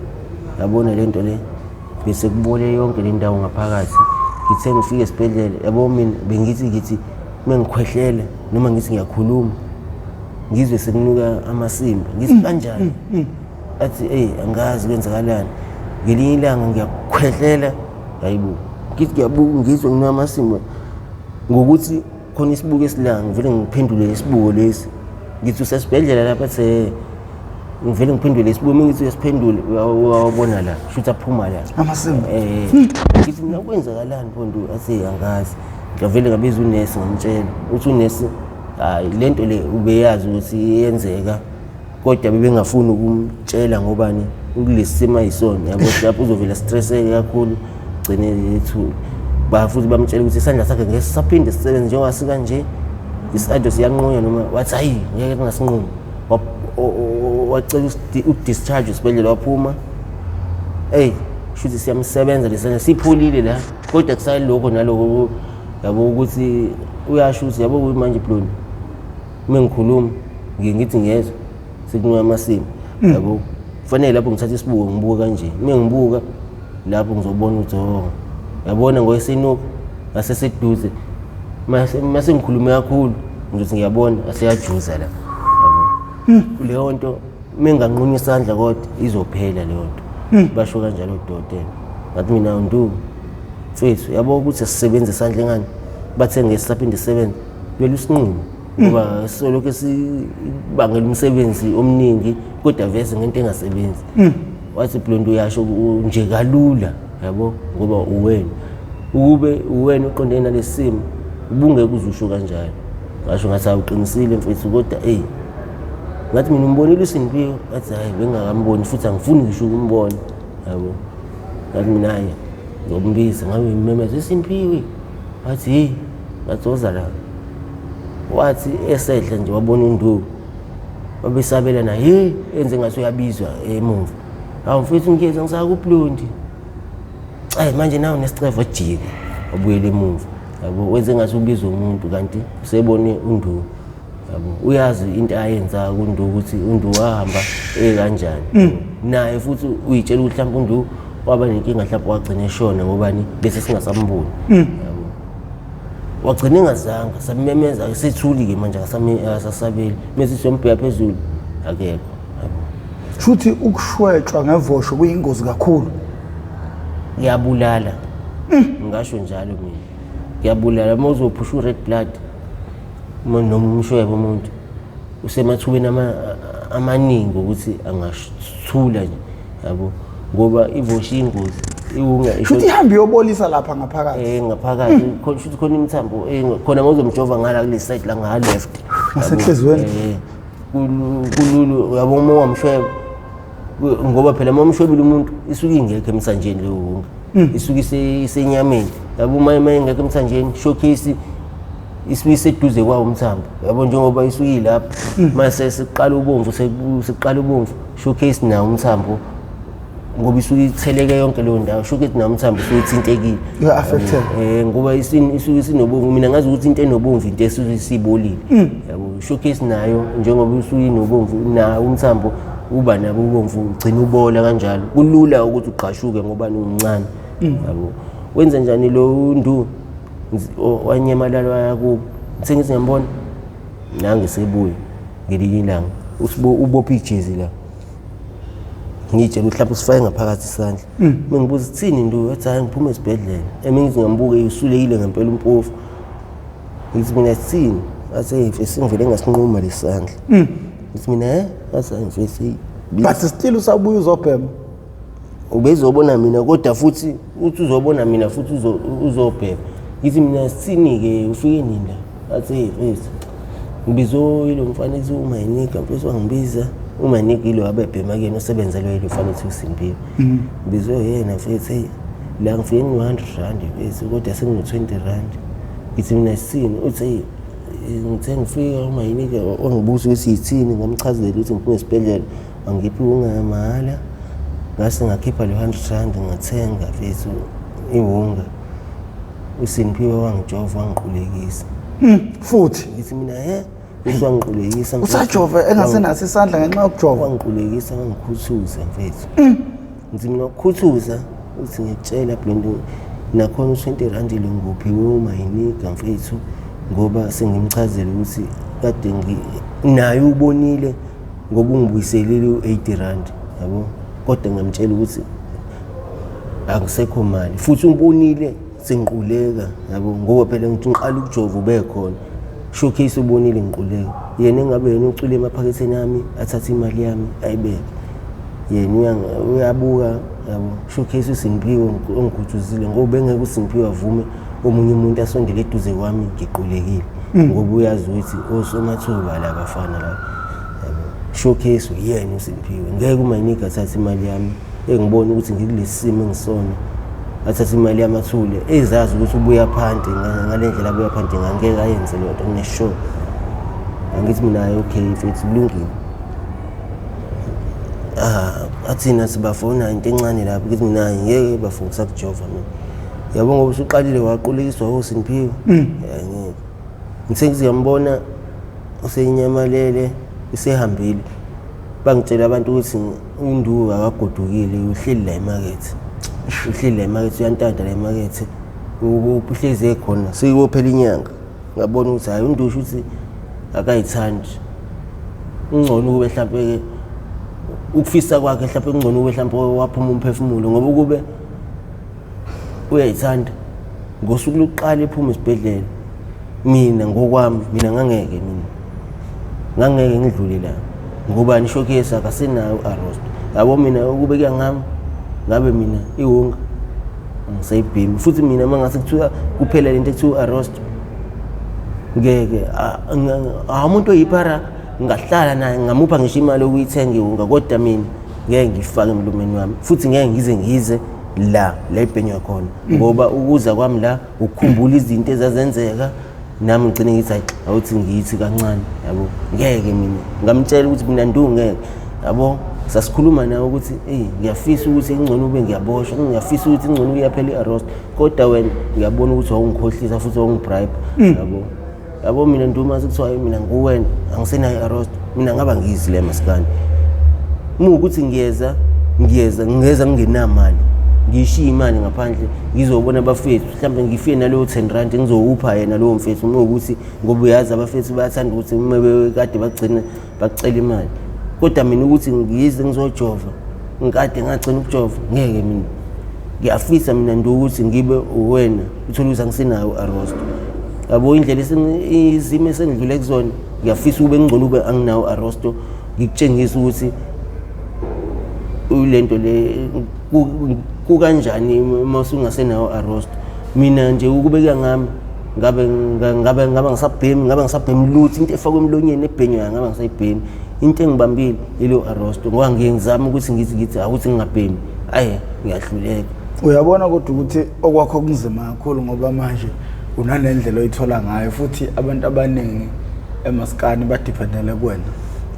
yabona le nto le, bese kubole yonke le ndawo ngaphakathi. Ngithe ngifike esibhedlela, yabo mina bengithi ngithi mengikhwehlele noma ngithi ngiyakhuluma, ngizwe sekunuka amasimba. Ngithi kanjani? Athi hey, angazi kwenzakalani. Ngelinye ilanga ngiyakhwehlela, hayibo. Ngithi ngiyabuka ngizwe kunuka amasimba ngokuthi khona isibuko esilanga, ngivele ngiphendule isibuko lesi. Ngithi usesibhedlela lapha, athi ngivele ngiphendule isibuko. Uma ngithi uyasiphendula, uyawabona la, shuthi aphuma la amasimba. Ngithi mina kwenzakalani pho? Athi angazi. Ngavele ngabiza unesi, ngamtshela uthi unesi hayi le nto le ubeyazi ukuthi iyenzeka, kodwa bebengafuni ukumtshela ngobani kulesi simo ayisona, yabo. Lapho uzovela stresseke kakhulu, gcine ethule. Ba futhi bamtshela ukuthi isandla sakhe ngeke sisaphinde sisebenze njengoba sikanje, isandla siyanqunywa noma. Wathi hayi ngeke kungasinqumi. Wacela uku-discharge esibhedlela, waphuma. Eyi, shuthi siyamsebenza lesandla, siphulile la, kodwa kusalokho naloko, yabo, ukuthi uyasho ukuthi yabo manje Blondie, uma ngikhuluma ngiye ngithi ngiyezwa sekunuka amasimba, yabo. Kufanele lapho ngithathe isibuko ngibuka kanje, uma ngibuka lapho ngizobona ukuthi oh, yabona ngoyesinuka ngaseseduze. Mase ngikhulume kakhulu ngizothi ngiyabona aseyajuza la, yabo. Leyo nto menganqunywa isandla kodwa izophela leyo nto, basho kanjalo udokotela. Ngathi mina ndu mfethu, yabo ukuthi sisebenza isandla engani bathe ngeke sisaphinde sisebenze, kumele usinqume ngoba solokhu sibangela umsebenzi omningi kodwa vese ngento engasebenzi. Wathi Blondie uyasho nje kalula, yabo, ngoba uwena ukube uwena uqondene nalesi simo ubungeke uzusho kanjalo. Ngasho ngathi awuqinisile mfethu, kodwa eyi ngathi mina umbonile uSimphiwe? Ngathi hayi bengingakamboni futhi angifuni ngisho ukumbona, yabo. Ngathi mina hayi ngizombiza, ngabe ngimemeza uSimphiwe, wathi hey, ngathi woza la. Wathi esehla nje wabona uNdu, wabesabela naye, hey, enze ngathi uyabizwa emuva. Hawu mfethu ngiyeza ngisaka kuBlondi. Ayi manje nawe nesicevo, wajika wabuyela emuva, yabo. Wenze ngathi ubizwa umuntu kanti usebone uNdu, yabo. Uyazi into ayenza kuNdu ukuthi uNdu wahamba ekanjani naye, futhi uyitshela ukuthi mhlawumbe uNdu waba nenkinga, mhlawumbe wagcina eshona ngobani, bese singasamboni, yabo. Wagcina engazange samemeza, sethuli-ke manje akasasabeli. Mese siyombheka phezulu akekho, yabo. Shuthi ukushwetshwa ngevosho kuyingozi kakhulu. Kuyabulala, ngingasho njalo mina, kuyabulala. Uma uzophusha u-red blood noma umshwebo, umuntu usemathubeni amaningi ukuthi angathula nje, yabo, ngoba ivoshi iyingozi, iwunga. Shuthi ihambe iyobolisa lapha ngaphakathi. Ngaphakathi khona, shuthi khona imithambo khona mawuzomjova ngala kule side la nga left. Ngasenhliziyweni. Kululu, uyabo, uma wamshweba, ngoba phela uma umshwebile umuntu isuke ingekho emthanjeni leyo wunga, isuke isenyameni, yabo. Uma ingekho emthanjeni, showcase isuke iseduze kwawo umthambo, yabo, njengoba isuke ilapho mase siqala ubomvu, sekuqala ubomvu, showcase nawo umthambo, ngoba isuke itheleke yonke leyo ndawo, showcase nawo umthambo usuke ithintekile. Uya-affected. Ngoba isuke isinobomvu. Mina ngazi ukuthi into enobomvu into esuke isibolile, yabo. Showcase nayo njengoba usuke inobomvu, nawo umthambo uba nabo ubomvu, ugcina ubola kanjalo. Kulula ukuthi ugqashuke ngoba umncane, yabo. Wenza njani lo ndu wanyamalala waya kubo. Ngithe ngithi ngiyambona nange sebuye ngelinye ilanga, ubophe ijezi la. Ngiyitshela ukuthi mhlawumbe usifake ngaphakathi isandla. Uma ngibuza ithini nto, wathi hhayi ngiphume esibhedlela. Emi ngithi ngiyambuka usulekile ngempela umpofu. Ngithi mina sithini? Athi hey mfethu, sengivele ngasinquma lesandla. Ngithi mina he? Athi hayi mfethu hey, But still usabuya uzobhema. Ubezobona mina kodwa futhi uthi uzobona mina futhi uzobhema. Ngithi mina sithini-ke, ufike nini la? Athi hey mfethu, ngibizwe yilo mfana ethi umayinika mfethu, wangibiza umayinika, yilo abebhema kuyena osebenzelwe yilo mfana ethi uSimpiwe. Ngibizwe yena mfethu, hey. La ngifike ngino-100 rand bese kodwa sengino-20 rand. Ngithi mina sithini? Uthi ngithe ngifika uma yini-ke wangibuza ukuthi yithini, ngamchazela ukuthi ngiphume esibhedlela angiphi ungamahhala. Ngase ngakhipha le 100 rand ngathenga mfethu iwunga. USimphiwe wangijova wangiqulekisa. Futhi Ngithi mina he uthi wangiqulekisa mfethu. Usajova engasenaso isandla ngenxa yokujova. Wangiqulekisa wangikhuthuza mfethu. Ngithi mina ukukhuthuza uthi ngiyakutshela Blendo nakhona u-20 rand lo nguphiwe uma yinika mfethu ngoba sengimchazela ukuthi kade naye ubonile ngoba ungibuyiselile u-80 rand yabo, kodwa ngamtshela ukuthi akusekho mali futhi ubonile sengiquleka yabo, ngoba phela ngithi ngiqala ukujova ube khona showcase ubonile ngiquleka, yena engabe yena ucwile emaphaketheni ami athathe imali yami ayibeke, yena uyabuka yabo. Showcase uSimphiwe ongikhuthuzile ngoba bengeke uSimphiwe avume omunye umuntu asondele eduze kwami ngiqulekile, ngoba uyazi ukuthi osomathuba labafana laba yabo. Showcase uyena uSimphiwe, ngeke uma yinika athathe imali yami engibona ukuthi ngikulesi simo engisona, athathe imali yami athule ezazi ukuthi ubuya phansi ngale ndlela abuya phansi ngangeke ayenze leyo nto ngine-sure. Angithi mina hayi okay mfethu kulungile. Athina sibafona into encane lapho, ngithi mina hayi ngeke bafo ngisakujova mina. Yabo ngoba usuqalile waqulekiswa uSimphiwe. Ngeke. Ngithe ngiyambona usenyamalele usehambile. Bangitshela abantu ukuthi uNdu akagodukile uhleli la emakethe. Uhleli la emakethe uyantanta la emakethe. Uhlezi ekhona sekuyophela inyanga. Ngabona ukuthi hayi uNdu usho ukuthi akayithandi. Ungcono ukube mhlampe ukufisa kwakhe mhlampe kungcono ukube mhlampe waphuma umphefumulo, ngoba ukube uyayithanda ngosuku lokuqala ephuma esibhedlela mina ngokwami mina ngangeke ngidlule la ngoba nishowcase akasenayo u-arrosto yabo. Mina ukube kuya ngami ngabe mina iwunga angisayibhemi futhi mina uma ngase kuthiwa kuphela lento ekuthiwa u-arrosto ngeke umuntu oyiphara ngingahlala naye ngingamupha ngisho imali yokuyithenga iwunga, kodwa mina ngeke ngifake emlomeni wami futhi ngeke ngize la ibhenywa khona, ngoba ukuza kwami la ukukhumbula izinto ezazenzeka nami ngigcine ngithi hayi awuthi ngithi kancane yabo. Ngeke mina ngamtshela ukuthi mina Ndu ngeke yabo. Sasikhuluma nawe ukuthi hey ngiyafisa ukuthi ingcono ube ngiyaboshwa, ngiyafisa ukuthi ingcono uyaphela i-arrest, kodwa wena ngiyabona ukuthi wawungikhohlisa futhi wawungibribe yabo. Yabo mina Ndu mase kuthiwa mina nguwena angisenayo i-arrest, mina ngaba ngizile masikani. Uma ukuthi ngiyeza ngingenamali ngishiye imali ngaphandle ngizobona abafethu, mhlawumbe ngifike naleyo 10 rand ngizowupha yena lowo mfethu, uma ukuthi ngoba uyazi abafethu bayathanda ukuthi uma bekade bagcina bakucela imali, kodwa mina ukuthi ngize ngizojova ngikade ngagcina ukujova ngeke mina. Ngiyafisa mina Ndu ukuthi ngibe uwena uthole ukuthi angisenayo u-arrosto yabo. Indlela izimo esengidlule kuzona ngiyafisa ukube ngcono ube anginawo u-arrosto, ngikutshengise ukuthi lento le kukanjani uma usungasenawo arrosto. Mina nje ukubeka ngami ngabe ngisabhemi, ngabe ngisabhemi lutho, into efakwe emlonyeni ebhenywayo ngabe ngisayibhemi. Into engibambile ilo arrosto ngoba ngiye ngizame ukuthi ngithi awuthi ngingabhemi, ayi ngiyahluleka. Uyabona kodwa ukuthi okwakho kunzima kakhulu ngoba manje unanendlela oyithola ngayo futhi abantu abaningi emaskani badependele kuwena.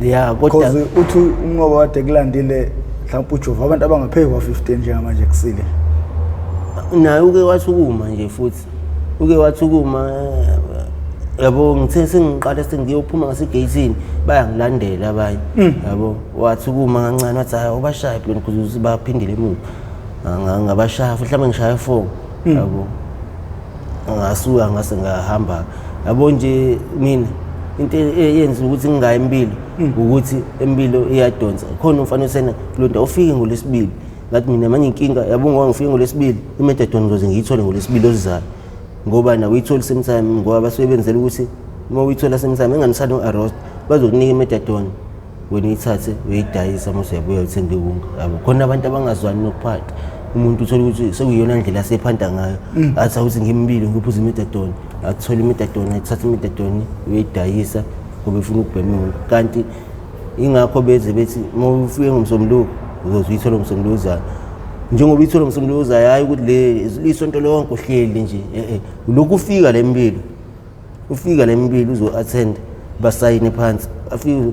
Ya kodwa uthi umnqobo kade kulandile mhlawumbe ujova abantu abangaphezu kwa-15 njengamanje kusile. Naye uke wathi ukuma nje futhi uke wathi ukuma yabo. Ngithe sengiqale sengiyophuma ngasegeyithini bayangilandela abanye yabo. Wathi ukuma kancane wathi hayi ubashaye phela ukuze baphindele emuva, ngabashaya futhi mhlawumbe ngishaya 4 yabo. Ngasuka ngase ngahamba yabo. Nje mina into eyenza ukuthi ngingayi empilo ukuthi empilo iyadonsa khona umfana usena lonto ufike ngolesibili, ngathi mina manje inkinga yabo ngoba ngifike ngolesibili imethadone ngizoze ngiyithole ngolesibili oluzayo, ngoba nawe uyithola same time ngoba basuke benzela ukuthi uma uyithola same time enganisani u-arrost bazokunika imethadone wena uyithathe uyidayisa uma usuyabuya uthenga iwunga yabo. Khona abantu abangazwani nokuphatha umuntu uthola ukuthi sekuyiyona ndlela asephanda ngayo, athi awuthi ngimbili ngiphuza imethadone, athole imethadone ayithathe imethadone uyidayisa ngoba efuna ukubhema iwunga. Kanti ingakho beze bethi uma ufike ngomsombuluko uzoze uyithole ngomsombuluko uzayo. Njengoba ithola ngomsombuluko ozayo, hayi ukuthi le isonto lonke uhleli nje, eh lokhu ufika le mpilo, ufika le mpilo uzo-attend, basayine phansi, afike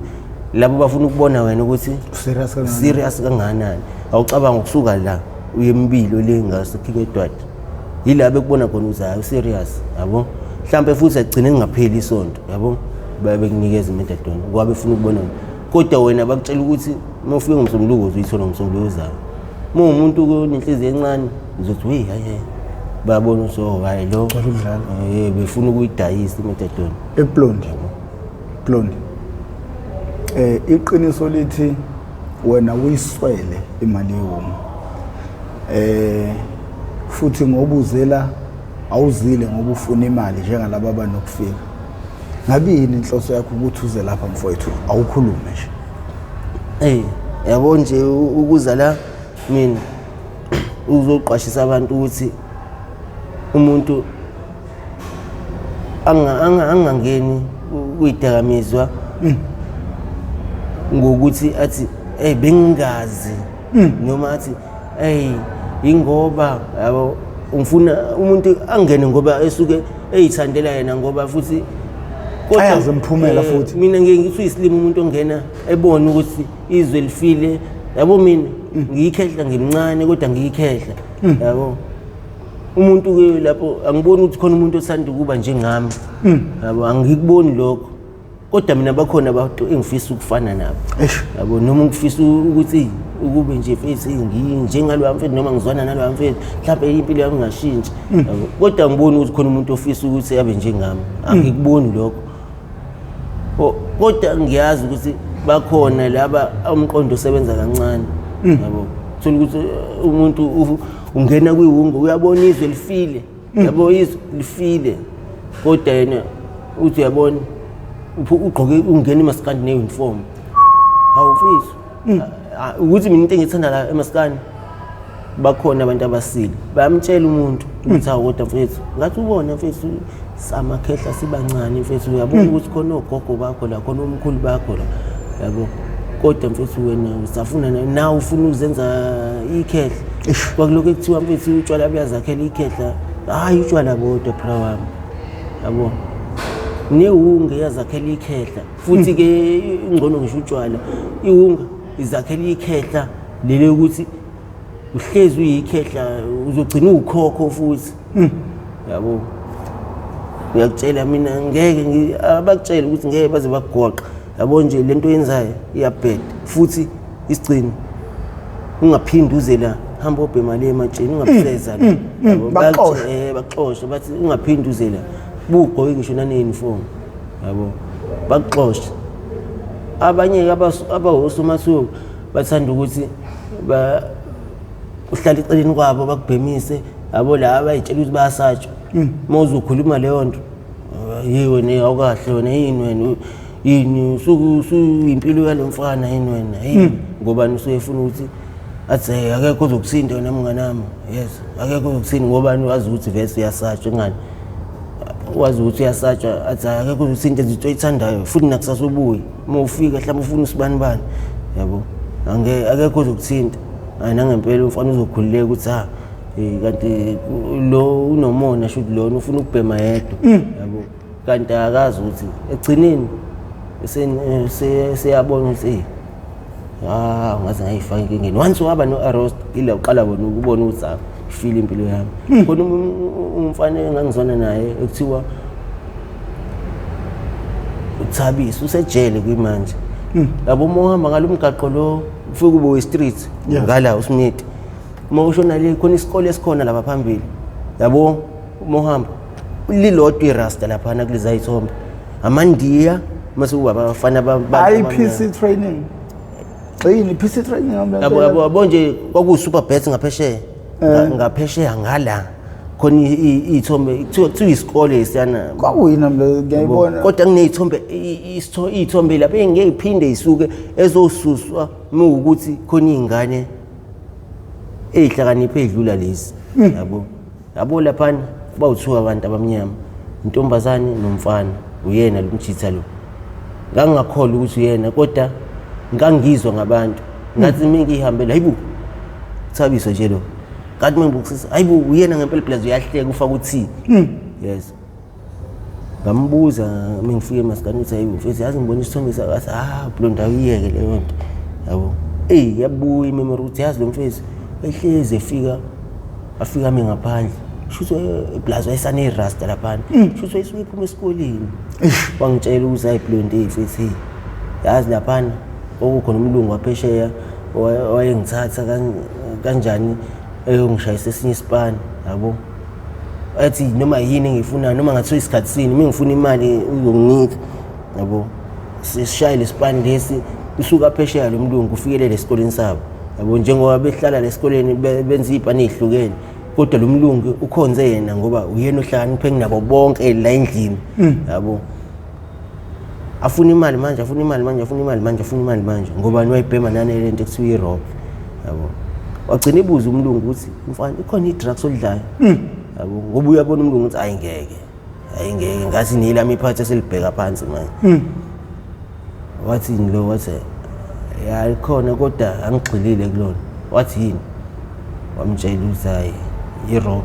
labo bafuna ukubona wena ukuthi serious kangakanani. Serious kangakanani. Awucabanga ukusuka la uye empilo le ngase-King Edward, yila bekubona khona ukuthi hayi, userious, yabo. Mhlampe futhi agcine kungapheli isonto, yabo, baye bekunikeza imethadone ngoba befuna ukubona wena. Kodwa wena bakutshela ukuthi uma ufike ngomsombuluko uzoyithola ngomsombuluko ozayo. Uma uwumuntu onenhliziyo encane uzothi, "Hey, hayi hayi," bayabona ukuthi, oh, hayi lo Cela ukudlala. Befuna ukuyidayisa imethadone. Eblondi, Blondi, iqiniso lithi wena uyiswele imali yewoma, futhi ngoba uzela awuzile ngoba ufuna imali njengalabo abanokufika. Ngabe yini inhloso yakho ukuthi uze lapha, mfowethu? Awukhulume nje. Eh, yabo nje, ukuza la mina uzoqwashisa abantu ukuthi umuntu angangeni kuyidakamizwa ngokuthi athi, "Hey, bengingazi," noma athi, "Hey, ingoba," yabo, ngifuna umuntu angene ngoba esuke eyithandela yena, ngoba futhi kodwa, Ayazi imiphumela futhi. Mina ngeke ngithi uyisilima umuntu ongena ebone ukuthi izwe lifile, yabo. Mina ngiyikhehla, ngimncane kodwa ngiyikhehla, yabo. Umuntu ke lapho angiboni ukuthi khona umuntu othanda ukuba njengami, yabo, angikuboni lokho. Kodwa mina bakhona abantu engifisa ukufana nabo, yabo, noma ngifisa ukuthi ukube nje mfethu nginjengaloya mfethu, noma ngizwana naloya mfethu, mhlawumbe impilo yami ingashintsha, yabo. Kodwa angiboni ukuthi khona umuntu ofisa ukuthi abe njengami, angikuboni lokho. Kodwa ngiyazi ukuthi bakhona laba umqondo osebenza kancane, yabo. Thola ukuthi umuntu ungena kwiwungu, uyabona izwe lifile, yabo, izwe lifile, kodwa yena uthi uyabona ugqoke, ungena emasikandi ne-uniform. Hawu mfethu, ukuthi mina into engithanda la emasikandi, bakhona abantu abasile, bayamtshela umuntu ukuthi, "Hawu, kodwa mfethu, ngathi ubona mfethu, samakhehla sibancane mfethu, uyabona ukuthi khona ogogo bakho la, khona omkhulu bakho la, yabo, kodwa mfethu wena usafuna nawe ufuna uzenza ikhehla. Kwakulokhu kuthiwa mfethu utshwala buyazakhela ikhehla. Hhayi, utshwala bodwa, bra wami, yabo, newunge yazakhela ikhehla futhi-ke ingcono ngisho utshwala. Iwunga izakhela ikhehla leli ukuthi uhlezi uyikhehla, uzogcina uwukhokho futhi, yabo. Ngiyakutshela mina, ngeke abakutshela ukuthi ngeke baze bakugoqa, yabo. Nje lento oyenzayo iyabheda futhi isigcino ungaphindi uze la, hamba obhema le ematsheni, ungabuseza la." Yabo, Bakuxoshe. Bakuxoshe, bathi ungaphindi uze la, bugqoke ngisho nane-uniform, yabo, bakuxoshe. Abanye-ke abawosomathuba bathanda ukuthi uhlale eceleni kwabo bakubhemise, yabo. La abayitshela ukuthi bayasatshwa, uma uzokhuluma leyo nto, "Ye wena, awukahle wena, yini wena, yini usuyimpilo yalo mfana, yini wena, yini?" Ngobani usuke efuna ukuthi athi, "Hey, akekho ozokuthinta wena mnganami, yes, akekho ozokuthinta." Ngobani wazi ukuthi vese uyasatshwa, ingani wazi ukuthi uyasatshwa, athi, "Hayi, akekho ozokuthinta izinto oyithandayo futhi nakusasa ubuye, uma ufika mhlawumbe ufuna usibani bani, yabo, akekho ozokuthinta." Hayi, nangempela umfana uzokhululeka ukuthi ha, kanti lo unomona, shuthi lona ufuna ukubhema yedwa, yabo. Kanti akazi ukuthi ekugcineni seyabona ukuthi ah, ngaze ngayifaka enkingeni. Once waba no-arrest, ila uqala bona ukubona ukuthi ah, ifile impilo yami. Khona umfana engangizwana naye ekuthiwa uThabisi, usejele kwimanje, yabo. Uma uhamba ngalo mgaqo lo ufike ube we-street ngala uSmith, uma ushona le khona isikole esikhona lapha phambili, yabo. Uma uhamba lilodwa irasta laphana kuleza yithombe, amandiya, mase kuba abafana IPC training. Yini PC training? Yabo, yabo, yabo nje kwakuwu-Super Bet ngaphesheya. Ngaphesheya ngala khona iy'thombe, kuthiwa isikole lesiyana. Kwakuyini mlo, ngiyayibona. Kodwa kuney'thombe, iy'thombe lapho engeke iphinde isuke ezosuswa uma kuwukuthi khona iy'ngane ey'hlakaniphe ey'dlula lezi, yabo. Yabo, laphana bawuthiwa abantu abamnyama, intombazane nomfana, uyena lo mjitha lo. Ngangingakholwa ukuthi uyena, kodwa ngangizwa ngabantu, ngathi uma ngihambela, hayibo. Thabiso nje lo. Kanti mangibukisisa, hayibo uyena ngempela plus uyahleka ufaka uthi. Yes. Ngambuza mengifike emasikani ukuthi hayibo mfethu yazi ngibona isithombe sakho athi ah blonde awuyeke leyo nto. Yabo. Ey yabuya imemory ukuthi yazi lo mfethu ehlezi efika afika ame ngaphandle. Shuthi iblazo wayesane rasta laphana. Shuthi wayisuke iphuma esikoleni. Wangitshela ukuthi hayi blonde mfethu hey. Yazi laphana okukhona umlungu waphesheya wayengithatha kanjani eyongishayisa esinye isipani yabo. Athi noma yini engiyifunayo noma ngathiwa isikhathi sini uma ngifuna imali uzonginika yabo. Sishaye lesipani lesi usuka phesheya lo mlungu ufikelele esikoleni sabo yabo, njengoba behlala lesikoleni benza iy'pani ey'hlukene kodwa lo mlungu ukhonze yena ngoba uyena ohlakaniphe kunabo bonke la endlini yabo. Afuna imali manje, afuna imali manje, afuna imali manje, afuna imali manje ngoba wayibhema nane lento ekuthiwa i-rock yabo. Wagcina ibuza umlungu ukuthi mfana ikhona i-drugs olidlayo yabo, ngoba uyabona umlungu ukuthi hayi ngeke, hayi ngeke ngathi nelami iphathi eselibheka phansi manje. Wathi lo wathi ya likhona kodwa angigxilile kulona. Wathi yini? Wamtshela ukuthi hayi i-rock.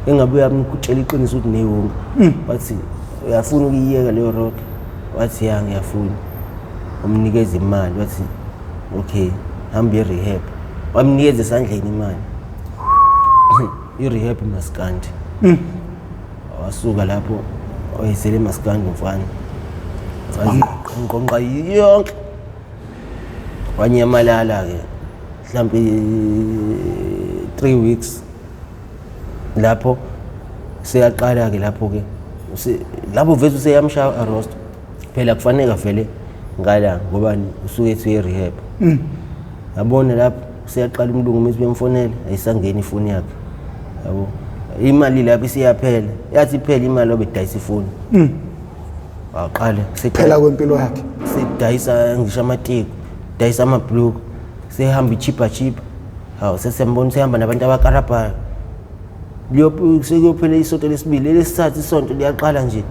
Engabe uyamtshela iqiniso ukuthi newonga. Wathi uyafuna ukuyiyeka leyo rock? Wathi ya ngiyafuna. Wamnikeza imali wathi okay hamba i-rehab. Wamnikeza esandleni imali. I-rehab maskandi. Wasuka lapho wayesele maskandi mfana. Ngqongqa yonke. Wanyamalala ke mhlambe 3 weeks lapho seyaqala ke lapho ke lapho vese useyamshaya arrest phela kufanele vele ngala ngoba usuke ethi rehab. Yabona lapho seyaqala umlungu mase bemfonela ayisangeni ifoni yakhe yabo, imali lapho isiyaphela, yathi iphela imali obedayisa ifoni. Waqala phela kwempilo yakhe sedayisa ngisho amateki, dayisa amabhuluku, sehamba ichipa chipa. Hawu sesiyambona sehamba nabantu abakarabhayo. Sekuyophela isonto lesibili, lesithathu isonto liyaqala nje.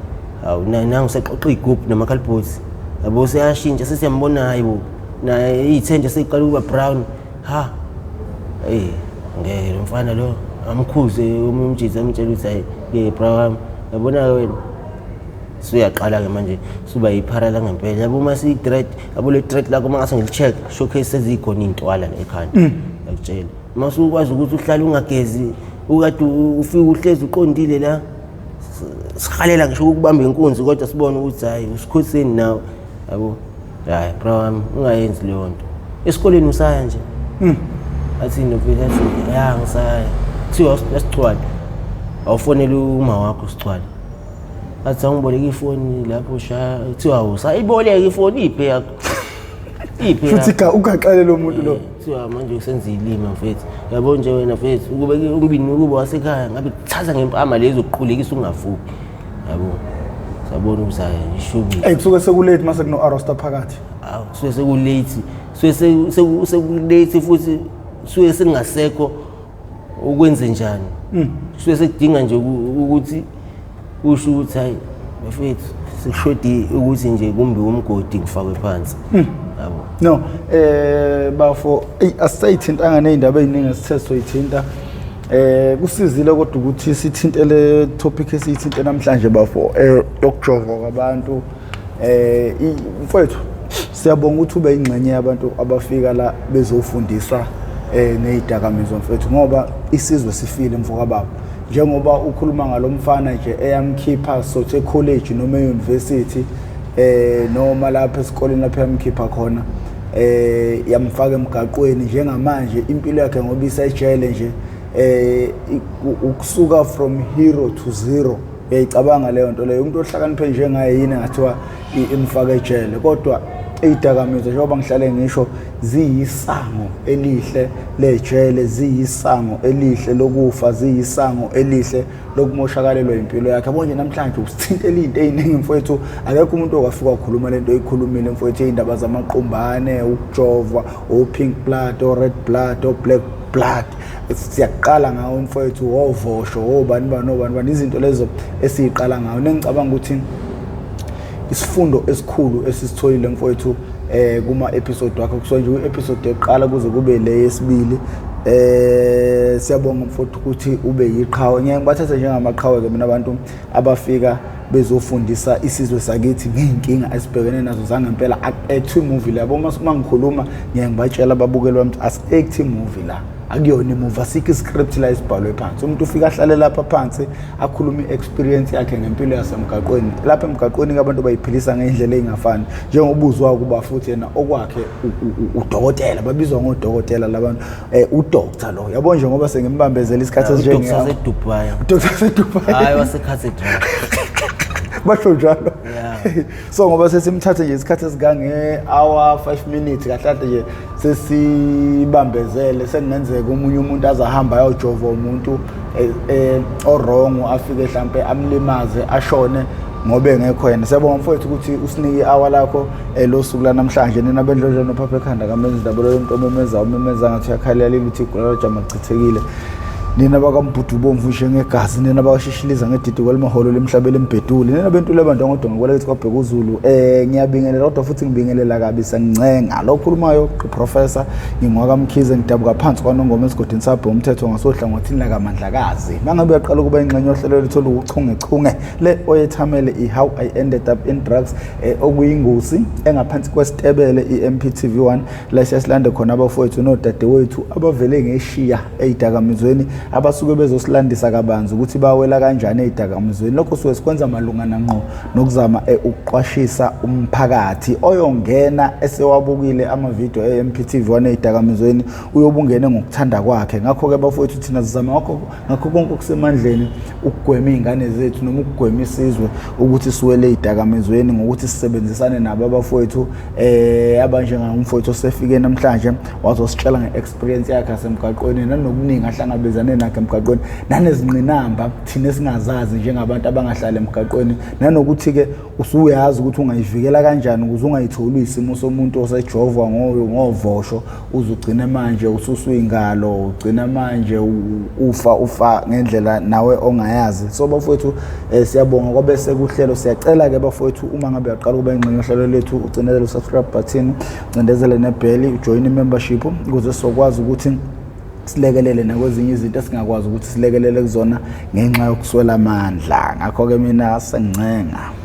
Hawu nangu sexoxa igubhu namakhalibhozi. Yabo seyashintsha sesiyambona hayibo. Naye iy'thende seyiqala ukuba brown. Ha. Ey ngeke lo mfana lo amkhuze omunye umjitsi amtshela ukuthi hayi ke bra wami yabona wena. Suyaqala ke manje suba yiphara la ngempela yabo uma siyi-dread yabo le dread lakho uma ngase ngili-check showcase sezikhona iy'ntwala la ekhanda ngiyakutshela uma usukwazi ukuthi uhlale ungagezi ukade ufike uhlezi uqondile la sihalela ngisho ukubamba inkunzi kodwa sibone ukuthi hhayi usikhotheni nawe yabo. Hhayi bra wami ungayenzi leyo nto esikoleni usaya nje. Athi nofika athi ya ngisaya kuthiwa asigcwale awufonele uma wakho sigcwale athi angiboleke ifoni lapho shaya kuthiwa awusayiboleka ifoni iphe yakho iphe futhi ugaxele lo muntu lo kuthiwa manje usenza ilima mfethu yabo nje wena mfethu ukube umbini ukuba wasekhaya ngabe kuthatha ngempama lezi ukuqulekisa ungavuki yabo. Sabona ukuthi hayi ishubile. Ey kusuke sekulate mase kuno arresta phakathi. Awu kusuke sekulate, suke sekulate futhi suke sengasekho ukwenze njani. Suke sekudinga nje ukuthi usho ukuthi hayi bafethu sekushodi ukuthi nje kumbi umgodi ngifakwe phansi. Yabo. No, bafo asisayithintanga nezindaba eziningi esithe soyithinta. Kusizile kodwa ukuthi sithintele topic esiyithinte namhlanje bafo yokujova kwabantu. Mfowethu siyabonga ukuthi ube ingxenye yabantu abafika la bezofundiswa nezidakamizwa mfowethu ngoba isizwe sifile mfoka baba. Njengoba ukhuluma ngalomfana nje eyamkhipha sothe college noma e-university noma lapha esikoleni lapha yamkhipha khona yamfaka emgaqweni njengamanje impilo yakhe ngoba isejele nje ukusuka from hero to zero. Uyayicabanga leyo nto leyo, umuntu ohlakaniphe njengaye yini ngathiwa imfaka ejele. Kodwa izidakamizwa njengoba ngihlale ngisho ziyisango elihle lejele, ziyisango elihle lokufa, ziyisango elihle lokumoshakalelwa impilo yakhe. Yabo nje namhlanje usithintela izinto eziningi mfowethu, akekho umuntu okafika wakhuluma lento oyikhulumile mfowethu, izindaba zamaqumbane, ukujovwa, o-pink blood, o-red blood, o-black blood. Siyaqala ngawo mfowethu, ovosho, obani bani obani bani, izinto lezo esiyiqala ngawo. Nengicabanga ukuthi isifundo esikhulu esisitholile mfowethu kuma episode wakho kusuka nje ku-episode yokuqala kuze kube le yesibili, Siyabonga mfowethu ukuthi ube yiqhawe. Ngeke ngibathathe njengamaqhawe ke mina abantu abafika bezofundisa isizwe sakithi ngey'nkinga esibhekene nazo zangempela. Aku-actwi movie la, yabo. Uma ngikhuluma ngiye ngibatshela ababukeli bami ukuthi asi-acti movie la, akuyona imuvi, asikho iscript la esibhalwe phansi. Umuntu ufika ahlale lapha phansi akhulume i-experience yakhe ngempilo yasemgaqweni. Lapha emgaqweni-ke abantu bayiphilisa ngey'ndlela ey'ngafani, njengoba uzwa ukuba futhi yena okwakhe udokotela, babizwa ngodokotela labantu, udoctor lo, yabo, nje ngoba sengimbambezela isikhathi. Udoctor waseDubai. Udoctor waseDubai. Hayi, waseCathedral. Basho njalo. Yeah. So ngoba sesimthathe nje isikhathi esikange-hour 5 minutes kahle kahle nje sesibambezele, sekungenzeka omunye umuntu azahamba ayojova umuntu o-wrong, afike mhlampe amlimaze, ashone ngoba engekho yena. Siyabonga mfowethu ukuthi usinike i-hour lakho losuku lanamhlanje. Nina bendlondlo nophapha ekhanda kamenzi indaba loyo muntu omemeza umemeza ngathi uyakhalela ukuthi igula lajama chithekile. Nina bakambhudu bomvu njengegazi, nina bakashishiliza ngedidi kwalimaholo lemhlabeni embheduli, nina bentule abantu ngodonga kwelakithi kwabheka uzulu, ngiyabingelela kodwa futhi ngibingelela kabi, sengincenga lo khulumayo uprofessor ngingwakamkhize, ngidabuka phansi kwanongoma esigodini sabhe umthetho ngasohlangothini lakamandlakazi. Mangabe uyaqala ukuba ingxenye yohlelo lwethu oluwuchungechunge le oyethamele i-How I Ended Up in Drugs, okuyingosi engaphansi kwesitebele i-MPTV 1, la siyasilande khona abafowethu nodadewethu abavele ngeshiya ey'dakamizweni, abasuke bezosilandisa kabanzi ukuthi bawela kanjani ey'dakamizweni. Lokho suke sikwenza malungana ngqo nokuzama ukuqwashisa umphakathi. Oyongena esewabukile amavidiyo e-MPTV 1 ey'dakamizweni uyobe ungene ngokuthanda kwakhe. Ngakho-ke bafowethu, thina sizama ngakho konke okusemandleni ukugwema iy'ngane zethu noma ukugwema isizwe ukuthi siwele ey'dakamizweni ngokuthi sisebenzisane nabo abafowethu abanjengomfowethu osefike namhlanje wazositshela nge-experience yakhe yasemgaqweni nanokuningi ahlangabezane nakho emgaqweni, nanezingqinamba thina esingazazi njengabantu abangahlali emgaqweni, nanokuthi-ke usuyazi ukuthi ungayivikela kanjani ukuze ungayitholi isimo somuntu osejovwa ngovosho, uze ugcine manje ususuyingalo, ugcina manje ufa ufa ngendlela nawe ongayazi. So bafowethu, siyabonga kwabe sekuhlelo. Siyacela-ke bafowethu, uma ngabe uyaqala ukuba ingxenye yohlelo lethu, ucindezele u-subscribe button, ucindezele nebheli, ujoyine i-membership ukuze sizokwazi ukuthi silekelele nakwezinye izinto esingakwazi ukuthi silekelele kuzona ngenxa yokuswela amandla. Ngakho-ke mina sengincenga.